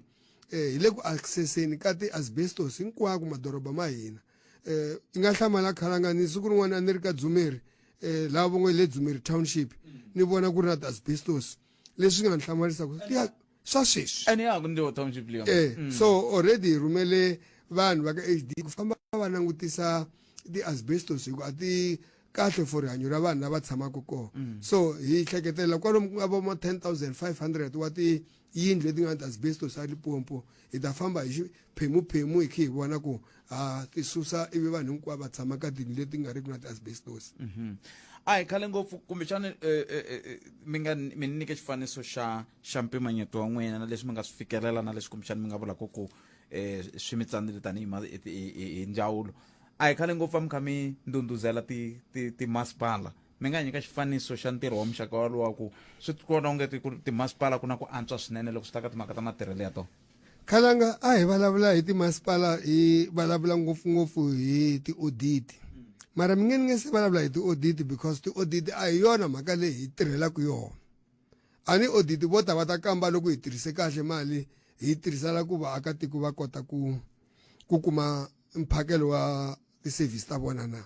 eh hi le ku accesseni ka ti-asbestos hinkwako madoroba ma hina eh i nga hlamala khalanga ni siku rin'wana a ni ri ka dzumeri eh laha vo ngo le dzumeri township ni vona ku ri na ti-asbestos leswi nga ni hlamarisa ku ya swa sweswi ene ya ku ndiwa township leyo eh mm. so already hi rhumele vanhu va ka HD ku famba va langutisa ti-asbestos hi ku a ti kahle for rihanyo ra vanhu lava tshamaka kona mm. so hi hleketela kwalomu ku nga va ma 10500 wa tiyindlu leti nga na ti-asbestos a Limpopo hi ta famba hi xiphemuphemu hi khe hi vona ku ha ti susa ivi vanhu hinkwavo va tshama ka tindlu leti nga riki na ti-asbestos mm -hmm. a hi khale ngopfu kumbexana eh, eh, eh, mi nga mi ni nyike xifaniso xa xa mpimanyeto wa n'wina na leswi mi nga swi fikelela na leswi kumbexana mi nga vulaka ku um swi mi tsandzile tanihi hi ndzawulo a hi khale ngopfu a mi kha mi ndhundhuzela ti ti timasipala mi nga nyika xifaniso xa ntirho wa muxaka walowa ku swi tikona onge timasipala ku na ku antswa swinene loko swi ta ka timhaka ta matirhelo ya tona khalanga a hi vulavula hi timasipala hi vulavula ngopfungopfu hi ti-audit mara mi nge ni nge se vulavula hi ti-audit because ti-audit a hi yona mhaka leyi hi tirhelaka yona a ni audit vo ta va ta kamba loko hi tirhise kahle mali hi yi tirhisela ku vaakatiko va kota ku ku kuma mphakelo wa ti-service ta vona na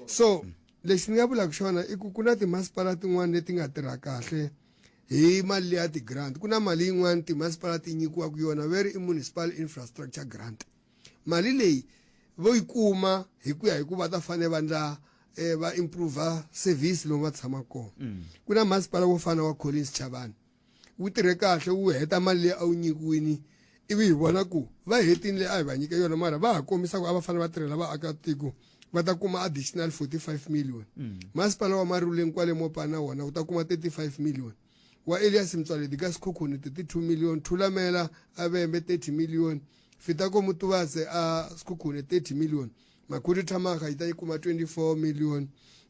so lexi ni nga vulaka xona i ku ku na timasipala tin'wana leti nga tirha kahle hi mali ya ti-grant ku na mali yin'wana timasipala ti nyikiwaka yona ve ri i municipal infrastructure grant mali leyi vo yi kuma hi ku ya hi ku va ta fanele va ndla eh, va improve service lomu va tshamaka kona mm. ku na masipala wo fana wa Collins Chabane wu tirhe kahle wu heta mali leyi a wu nyikiwini ivi hi vona ku va hetini leyi a hi va nyike yona mara va ha kombisa ku a va fanele va tirhela vaakatiko va ta kuma additional 45 million mm. masipala wa maruleng kwale mopana wona wu ta kuma 35 million wa elias mtswaledi ka sikhukhuni 32 million thulamela avembe 30 million fitako mutuvase a sikhukhuni 30 million makhuri thamaga yi ta yi kuma 24 million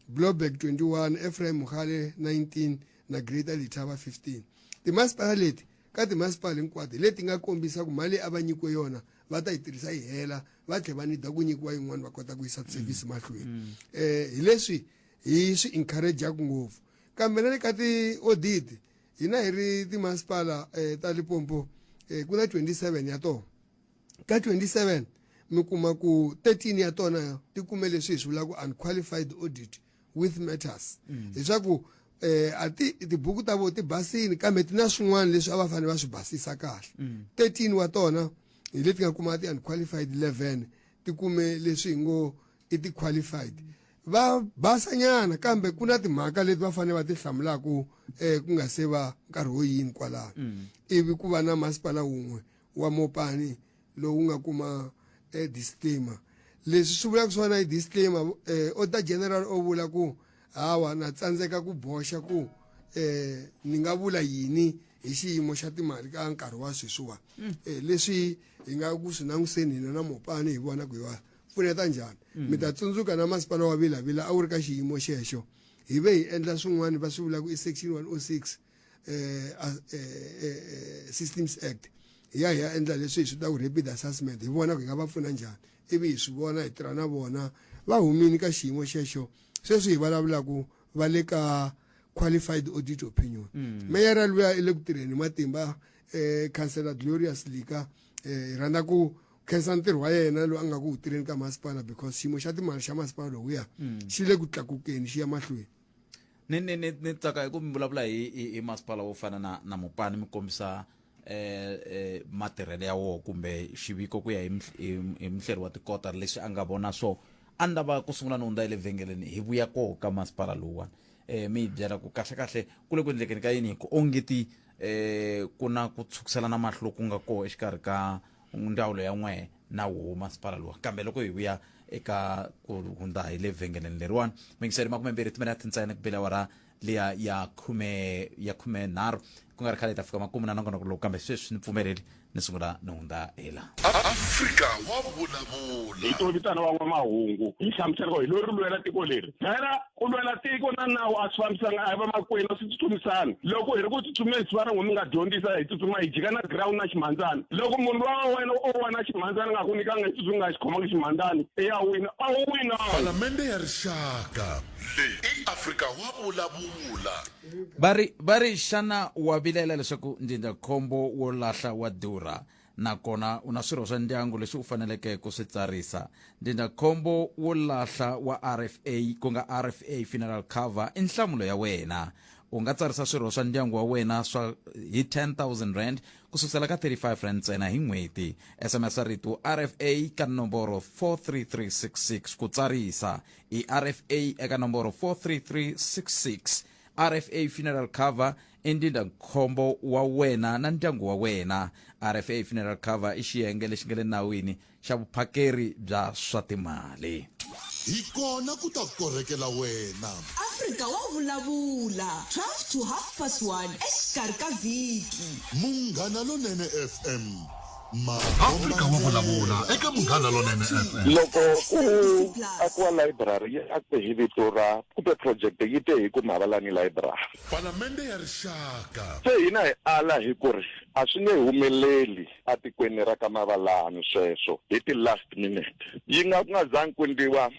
bloberg 21 ephraim mogale 19 na Greater Letaba 15. Timasipala leti ka timasipala hinkwato hi leti nga kombisa ku mali a va nyikiwe yona va ta yi tirhisa yi hela va tlhela va nida ku nyikiwa yin'wana va kota ku yisa service mahlweni mm. eh hi leswi hi swi encourageaka ngopfu kambe na le ka ti-audit hina hi ri timasipala eh, ta Limpopo eh, ku na 27 ya tona ka 27 mi kuma ku 13 ya tona ti kume leswi hi swi vulaka unqualified audit with matters mm. leswaku eh a ti tibuku ta vo ti basini kambe ti na swin'wana leswi a va fanele va swi basisa kahle mm. 13 wa tona hi leti nga kuma ti unqualified 11 ti kume leswi hi ngo i ti qualified va basanyana kambe ku na timhaka leti va fanele va ti hlamulaku eh ku nga se va nkarhi wo yini kwalaho mm. ivi ku va na masipala wun'we wa mopani lowu nga kuma eh, disclaimer leswi swi vulaka swona i disclaimer eh, auditor general o vula ku hawa na tsandzeka ku boxa ku eh, ni nga vula yini hi xiyimo xa timali ka nkarhi wa sweswiwa mm. eh, leswi hi nga ku swi languseni hina na mopani hi vona ku hi va pfuneta njhani mm. mi ta tsundzuka na masipala wa vilavila a wu ri ka xiyimo xexo hi ve hi endla swin'wana va swi vulaka i section 106 eh, eh, eh, systems act hi ya hi ya endla leswi hi swi ta ku rapid assessment hi vona ku hi nga va pfuna njhani ivi hi swi vona hi tirha na vona va humini ka xiyimo xexo sweswi hi vulavulaku va le ka qualified audit opinion mm. meyara luya i le ku tirheni matimba eh councillor Glorious Lika eh hi rhandza ku khensa ntirho wa yena lowu a nga ku wu tirheni ka masipala because xiyimo xa timali xa masipala lowuya mm. xi le ku tlakukeni xi ya mahlweni ni ni ni ni tsaka hi ku mi vulavula hi hi masipala wo fana na na mupani mi kombisa eh, eh matirhelo ya woho kumbe xiviko ku ya hi hi muhleri wa tikota leswi a nga vona swo a ni lava ku sungula ni hundza hi le vhengeleni hi vuya koho ka masipala lowuwani eh mi hi byela ku kahle kahle ku le ku endlekeni ka yini hi ku ongeti eh ku na ku tshukiselana mahlo ku nga koho exikarhi ka ndzawulo ya n'wehe na woho masipala luwa kambe loko hi vuya eka ku hundza hi le vhengeleni leriwani mingiseri 20 timinete ntsena ku bela awara liya ya khume ya 13 ku nga ri khale hi ta fika makumu na nongonoko lowu kambe sweswi ni pfumeleli ni sungula ni hundza hi laha Afrika wa vulavula. Hi to vitana van'wamahungu hi hlamusela ku hi lori lwela tiko leri. Phela ku lwela tiko na nawu a swi fambisana a hi vamakwenu a swi tsutsumisani. Loko hi ri ku tsutsumeni siva ra n'wina mi nga dyondzisa hi tsutsuma hi jika na ground na ximhandzana. Loko munhu luwa wa wena o wa na ximhandzana a nga ku nyikanga hi tsutsumi nga xi khomangi ximhandzani i ya wina a wu winanga. Palamende ya Rixaka. Leyi i Afrika wa vulavula. Va ri, va ri, Xana wa vilela leswaku ndzindzakhombo wo lahla wa durha? Nakona u na swirho swa ndyangu leswi u faneleke ku swi tsarisa. Ndzindzakhombo wo lahla wa RFA, ku nga RFA Funeral Cover, i nhlamulo ya wena. U nga tsarisa swirho swa ndyangu wa wena swa hi R10,000 ku sukusela ka R35 ntsena hi n'hweti. SMS rito RFA ka nomboro 43366 ku tsarisa. I RFA eka nomboro 43366. RFA Funeral Cover i ndzindzakhombo wa wena na ndyangu wa wena. RFA Funeral Cover i xiyenge lexi nga le nawini xa vuphakeri bya swa timali. Hi kona ku ta korhekela wena. Afrika wa vulavula, 12 to half past 1 exikarhi ka vhiki. Munghana Lonene FM, Afrika wa vulavula eka Munghana Lonene FM. Loko ku akiwa layiburari yi akiwe hi vito ra kumbe project yi te hi ku Mabalani Library. Palamende ya Rixaka. Se hina hi ala hi ku ri a swi nge humeleli etikweni ra ka Mabalani sweswo hi ti-last minute. Yi nga ku nga zangi ku endliwa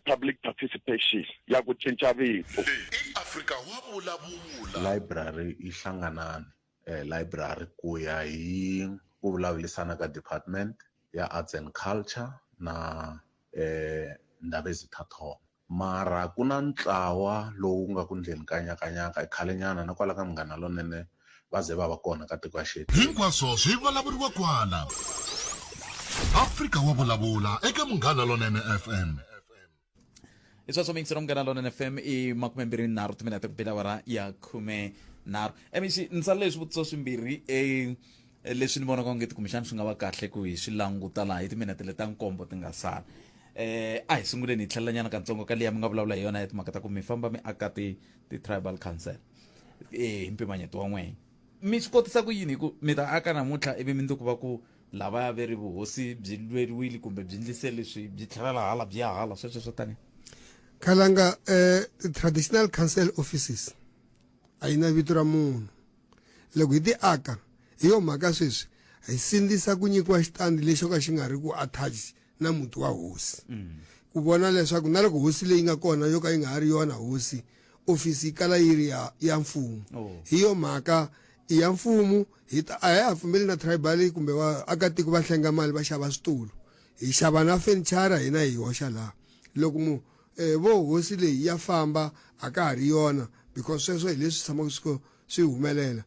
public participation ya ku cinca vito. Leyi i Afrika wa vulavula. Library yi hlanganani eh, library ku ya hi ku vulavurisana ka department ya arts and culture na eh, Ndabezitha Thoma mara ku na ntlawa lowu nga ku ndleni ka nyakanyaka i khalenyana na kwala ka Munghana Lonene va ze va va kona ka tiko ya xetu Hinkwaswo swi vulavuriwa kwala. Afrika wa vulavula eka Munghana Lonene FM. Hi sweswo miyingiselo Munghana Lonene FM i 23 timinete ku bela awara ya 13 mec ni tsalele swivutiso swimbirhi um leswi ni vonaka ongeti kumbexana swi nga va kahle ku hi swi languta laha hi timinete leta nkombo ti nga sala eh a hi sunguleni hi tlhelelanyana katsongo ka liya mi nga vulavula hi yona ya timhaka ta ku mi famba mi aka ti ti-tribal council eh hi mpimanyeto wa n'wehe mi swi kotisa ku yini hi ku mi ta aka namuntlha ivi mindzuku va ku lavaya ve ri vuhosi byi lweriwile kumbe byi ndlise leswi byi tlhelela hala byi ya hala sweswo swo tani Khalanga eh traditional council offices a yi na vito ra munhu loko hi ti aka hi yo mhaka sweswi hi sindzisa ku nyikiwa xitandi lexo ka xi nga ri ku attached na muti wa hosi ku vona leswaku na loko hosi leyi nga kona yo ka yi nga ha ri yona hosi ofisi yi kala yi ri ya, ya mfumo Oh. hi yo mhaka i ya mfumo hi ta a hi ha pfumeli na tribal kumbe vaakatiko va hlenga mali va xava switulu hi xava na fenichara hina hi hoxa laha loko mu eh, vo hosi leyi ya famba a ka ha ri yona because sweswo hi leswi tshamaka swi swi humelela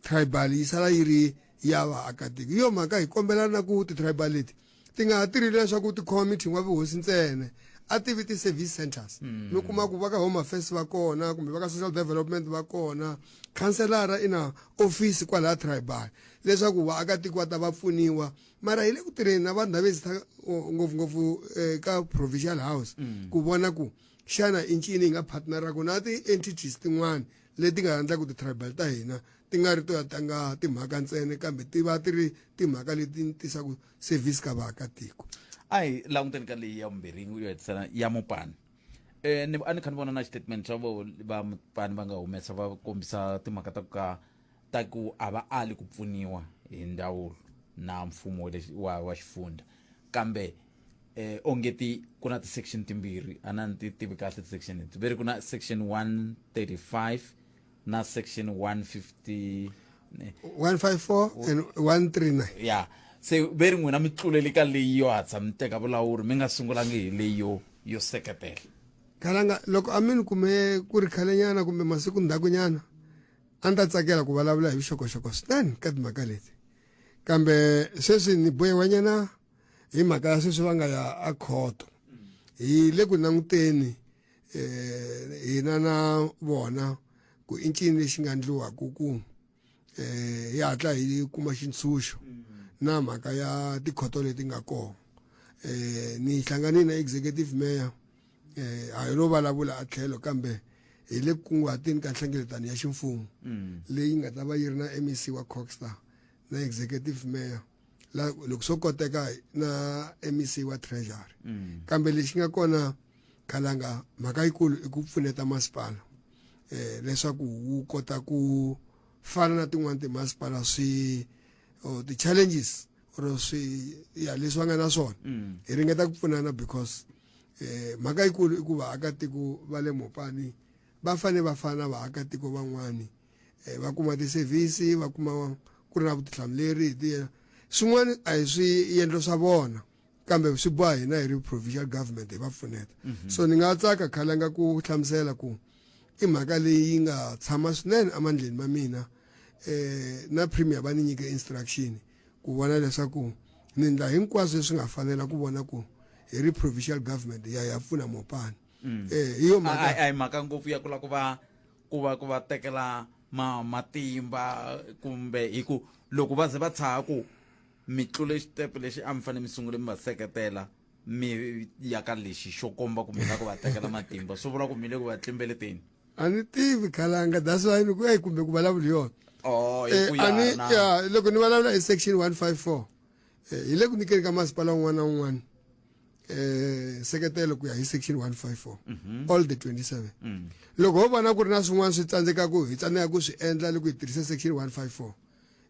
tribal yi sala yi ri ya vaakatiko hi yo mhaka hi kombela na ku ti-tribal leti ti nga ha tirhi leswaku ti khoma meeting wa vuhosi ntsena a ti vi ti-service centers mi kuma ku va ka home affairs va kona kumbe va ka social development va kona khanselara i na office kwalaya tribal leswaku vaakatiko va ta va pfuniwa mara hi le ku tirheni na vanhu lava ngopfungopfu eh, ka provincial house ku vona ku xana i ncini hi nga partneraka na ti-entities tin'wana. leti nga endla ku ti-tribal ta hina ti nga ri to ya tlanga timhaka ntsena kambe ti va ti ri timhaka leti tisaka service ka vaakatiko. A hi languteni ka leyi ya vumbirhi yo hetisela ya mupani. Eh ni a ni kha ni vona na xitatimende xa vo va mupani va nga humesa va kombisa timhaka ta ku ka ta ku a va ali ku pfuniwa hi ndzawulo na mfumo wa le wa wa xifundza kambe eh ongeti ku na ti-section timbirhi a na ni ti tivi kahle ti-section leti ve ri ku na section 135 na section 150 154 and 139 ya se ve ri n'wina mi tluleli ka leyi yo hatla mi teka vulawuri mi nga sungulangi hi leyi yo yo seketela khalanga loko a mi ni kume ku ri khalenyana kumbe masiku ndzhakunyana a ni ta tsakela ku vulavula hi vuxokoxoko swinene ka timhaka leti kambe sweswi ni bohiwanyana hi mhaka ya sweswi va nga ya a khoto hi le ku languteni eh hina na vona ku i ncini lexi nga ndliwaka ku eh hi hatla hi kuma xintshunxo na mhaka ya tikhoto leti nga kona eh ni hlanganile na executive mayor eh a hi lo vulavula a tlhelo kambe hi le kunguhateni ka nhlengeletano ya ximfumo leyi nga ta va yi ri na MEC wa Cogstar na executive mayor la loko swo koteka na MEC wa treasury mm. kambe lexi nga kona khalanga mhaka yikulu i ku pfuneta masipala eh leswaku wu kota ku fana na tin'wana timasipala swi or ti-challenges or swi ya leswi va nga na swona mm. hi ringeta ku pfunana because eh mhaka yikulu i ku vaakatiko va le mopani va fanele va fana na vaakatiko van'wani eh, va kuma ti-service va kuma ku ri na vutihlamuleri hi ti swin'wana a hi swiendlo swa vona kambe swi boha hina hi ri provincial government hi va pfuneta mm -hmm. so ni nga tsaka khalanga ku hlamusela ku i mhaka leyi yi nga tshama swinene emandleni ma mina eh na premier va ni nyike instruction ku vona leswaku ni ndla hinkwaswo leswi nga fanela ku vona ku hi ri provincial government ya ya pfuna mopani mm. eh hi yo mhaka a hi mhaka ngopfu ya ku lava ku va ku va ku va tekela ma matimba kumbe hi ku loko va ze va tshaha ku mi tlule xitepe lexi a mi fanele mi sungule mi va seketela mi ya ka lexi xo komba ku mi la ku va tekela matimba swi vula ku mi le ku va tlimbeleteni a ni tivi khalanga that's why ni ku eyi kumbe ku vulavula yona oh, eh, a ni ya loko ni vulavula hi section 154 eh, hi le ku nyikeni ka masipala wun'wana na wun'wana eh seketelo ku ya hi section 154 mm -hmm. all the 27 mm. loko ho vona ku ri na swin'wana swi tsandzekaku hi tsandzeka ku swi endla loko hi tirhise section 154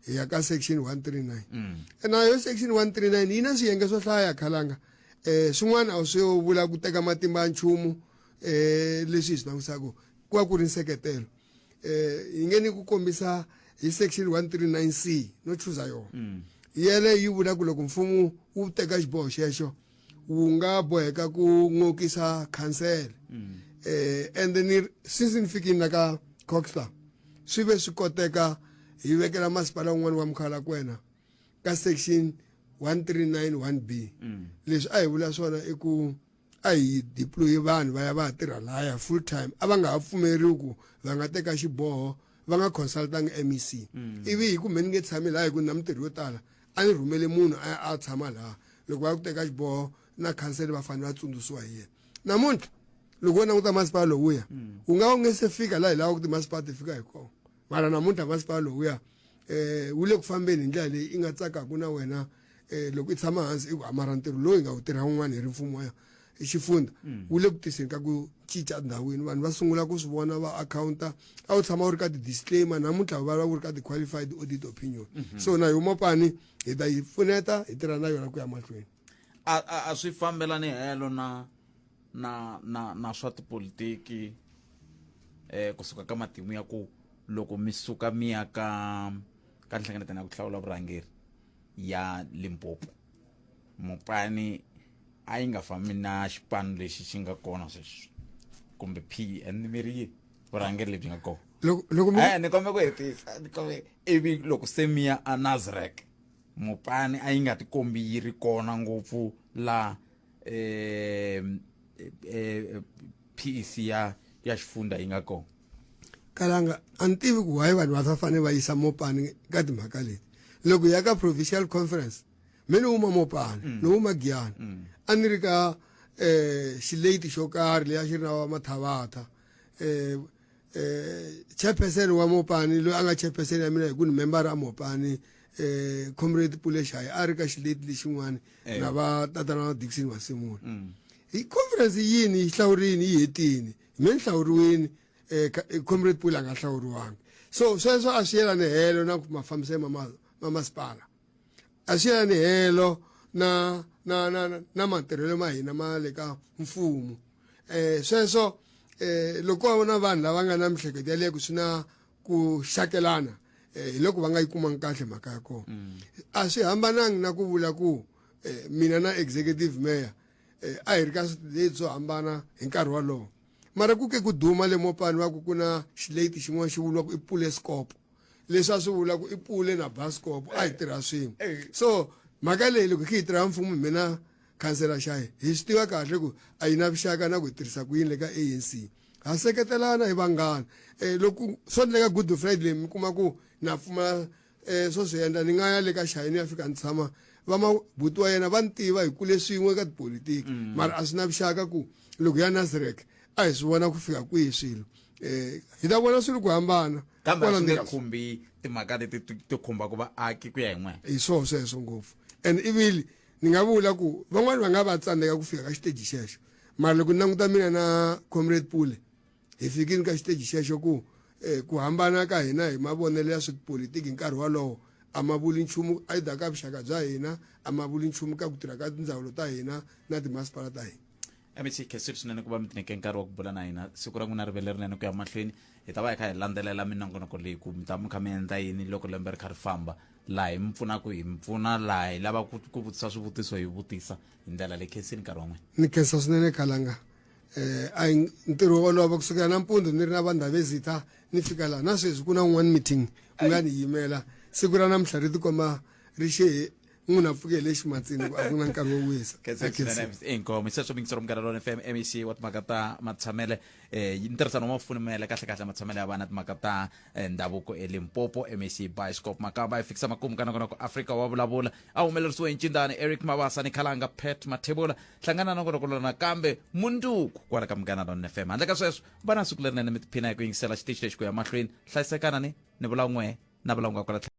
hi ya ka section 139 mm. na yo section 139 yi na swiyenge swo hlaya khalanga eh swin'wana a swi vula ku teka matimba ya nchumu eh leswi hi swi langutisaka ku va ku ri nseketelo eh yi nge ni ku kombisa hi section 139 c no chuza yona mm. yele yi vula ku loko mfumo wu teka xiboho xexo wu nga boheka ku ngokisa khansele mm. eh and then since ni fikini la ka Coxstar swi ve swi koteka hi vekela masipala wun'wana wa Mkhalakwena ka section 1391 b mm. leswi a hi vula swona i ku a hi deploy vanhu va ya va ya tirha laya full time a va nga ha pfumeriwi ku va nga teka xiboho va nga consultanga MEC mm. ivi hi ku me ni nge tshami laha hi ku na mintirho yo tala a ni rhumele munhu a ya a tshama laha loko va ku teka xiboho na khansele va fanele va tsundzuxiwa hi yena namuntlha loko wo languta masipala lowuya mm. wu nga wu nge se fika laha hi lavaka timasipala ti fika hi kona mara namuntlha masipala lowuya eh wu le ku fambeni hi ndlela leyi i nga tsakaka na wena eh loko i tshama hansi i ku mara ntirho lowu hi nga wu tirha wun'wana hi ri mfumo wa xifundza mm. wu le ku tiseni ka ku cinca ndhawini vanhu va sungula ku swi vona va accounta a wu tshama wu ri ka ti-disclaimer namuntlha va va wu ri ka ti-qualified audit opinion mm -hmm. so na yo mapani hi ta yi pfuneta hi tirha na yona ku ya mahlweni a a swi fambelani helo na na na na swa tipolitiki eh kusuka ka matimu ya ku loko mi suka mi ya ka ka nhlengeletano ya ku hlawula vurhangeri ya Limpopo Mopani a yi nga fambi na xipano lexi xi nga kona sweswi kumbe PN mi ri yini vurhangeri lebyi nga kona loko eh ni kombe ku hetisa ni kombe ivi loko se mi ya a Nasrec Mopani a yi nga tikombi yi ri kona ngopfu la eh, eh, PEC ya ya xifunda yi nga kona kalanga a ni tivi ku why vanhu va fa fanele va yisa mopani ka timhaka leti loko ya ka provincial conference me ni huma mopani mm. ni huma giyani mm. a ni ri ka eh xileti xo karhi leyi a xi ri na va mathavatha eh eh chairperson wa Mopani loyi a nga chairperson ya mina hi ku ni member a Mopani eh comrade Pule Shayi a ri ka xileti lexin'wana Eh. na va tatana wa Dickson Masimula Mm. hi conference yini yi hlawurini yi hetini me ni hlawuriwini eh, eh, comrade Pule a nga hlawuriwanga so sweswo a swi yelani helo na mafambiselo ma ma masipala a swi yelani helo na na na na, na matirhelo ma hina ma le ka mfumo eh sweswo eh loko na vanhu lava nga na mihleketo yaleyo ku swi na ku xakelana eh hi loko va nga yi kumanga kahle mhaka ya kona mm. a swi hambanangi na ku vula ku eh, mina na executive mayor eh, a hi ri ka switeji swo hambana hi nkarhi wolowo mara ku ke ku duma le mopani va ku ku na xileti xin'wana xi vuriwaka i pulescope leswi a swi vula ku i pule na bascope a hi tirha swin'we so mhaka leyi loko hi yi tirha mfumo mina khansela xayi hi swi tiva kahle ku a yi na vuxaka na ku hi tirhisa ku yini le ka ANC ha seketelana hi vanghana um loko swo endleka good friday leyi mi kuma ku na pfumala um swo swi endla ni nga ya le ka xayi ni ya fika ni tshama va mabuti wa yena va ni tiva hi kule swin'we ka tipolitiki mm. mara a swi na vuxaka ku loko ya nasrek a hi swi vona ku fika kwihi swilo um hi ta vona swilo ku hambana kambe a swi nge khumbi timhaka leti ti khumbaka vaaki ku ya hi n'wena hi swoho sweswo ngopfu and ivili ni nga vula ku van'wani va nga va tsandzeka ku fika ka xiteji xexo mara loko ni languta mina na comrade pule hi fikini ka xiteji xexo ku eh, ku hambana ka hina hi mavonelo ya switipolitiki hi nkarhi wolowo a ma vuli nchumu either ka vuxaka bya hina a ma vuli nchumu ka ku tirha ka tindzawulo ta hina na timasipala ta hina mec khensile swinene ku va mi tinyike nkarhi wa ku bula na hina siku ra n'wina ri ve lerinene ku ya mahlweni hi ta va hi kha hi landzelela minongonoko leyi ku mi ta mi kha mi endla yini loko lembe ri kha ri famba laha hi mi pfunaka hi mi pfuna laha hi lava ku ku vutisa swivutiso hi vutisa hi ndlela leyi khensini nkarhi wa n'wina ni khensa swinene khalanga eh a hi ntirho wo olova kusukela nampundzu ni ri na vandhavezitha ni fika laha na sweswi ku na un'wana meeting u nga ni yimela siku ra namuntlha ri tikomba ri xe n'wina pfuke hi le ximatsini ku a ku na nkarhi wo wisa inkomo sweswo mingisero munghana lona fm mec wa timhaka ta matshamele eh ntirhisano wa mafunimele kahle kahle matshamele ya vana timhaka ta eh, ndhavuko elimpopo mec bioscope makamba yi fikisa makumu ka nongonoko afrika wa vulavula a humelerisiwe hi ncindani eric mabasa ni khalanga pat mathebula hlangana nongonoko lona kambe munduku kwala ka munghana lona fm handle ka sweswo va na siku lerinene mi tiphina hi ku yingisela xitichi lexi ku ya mahlweni hlayisekana ni ni vula n'we na vula n'we kwala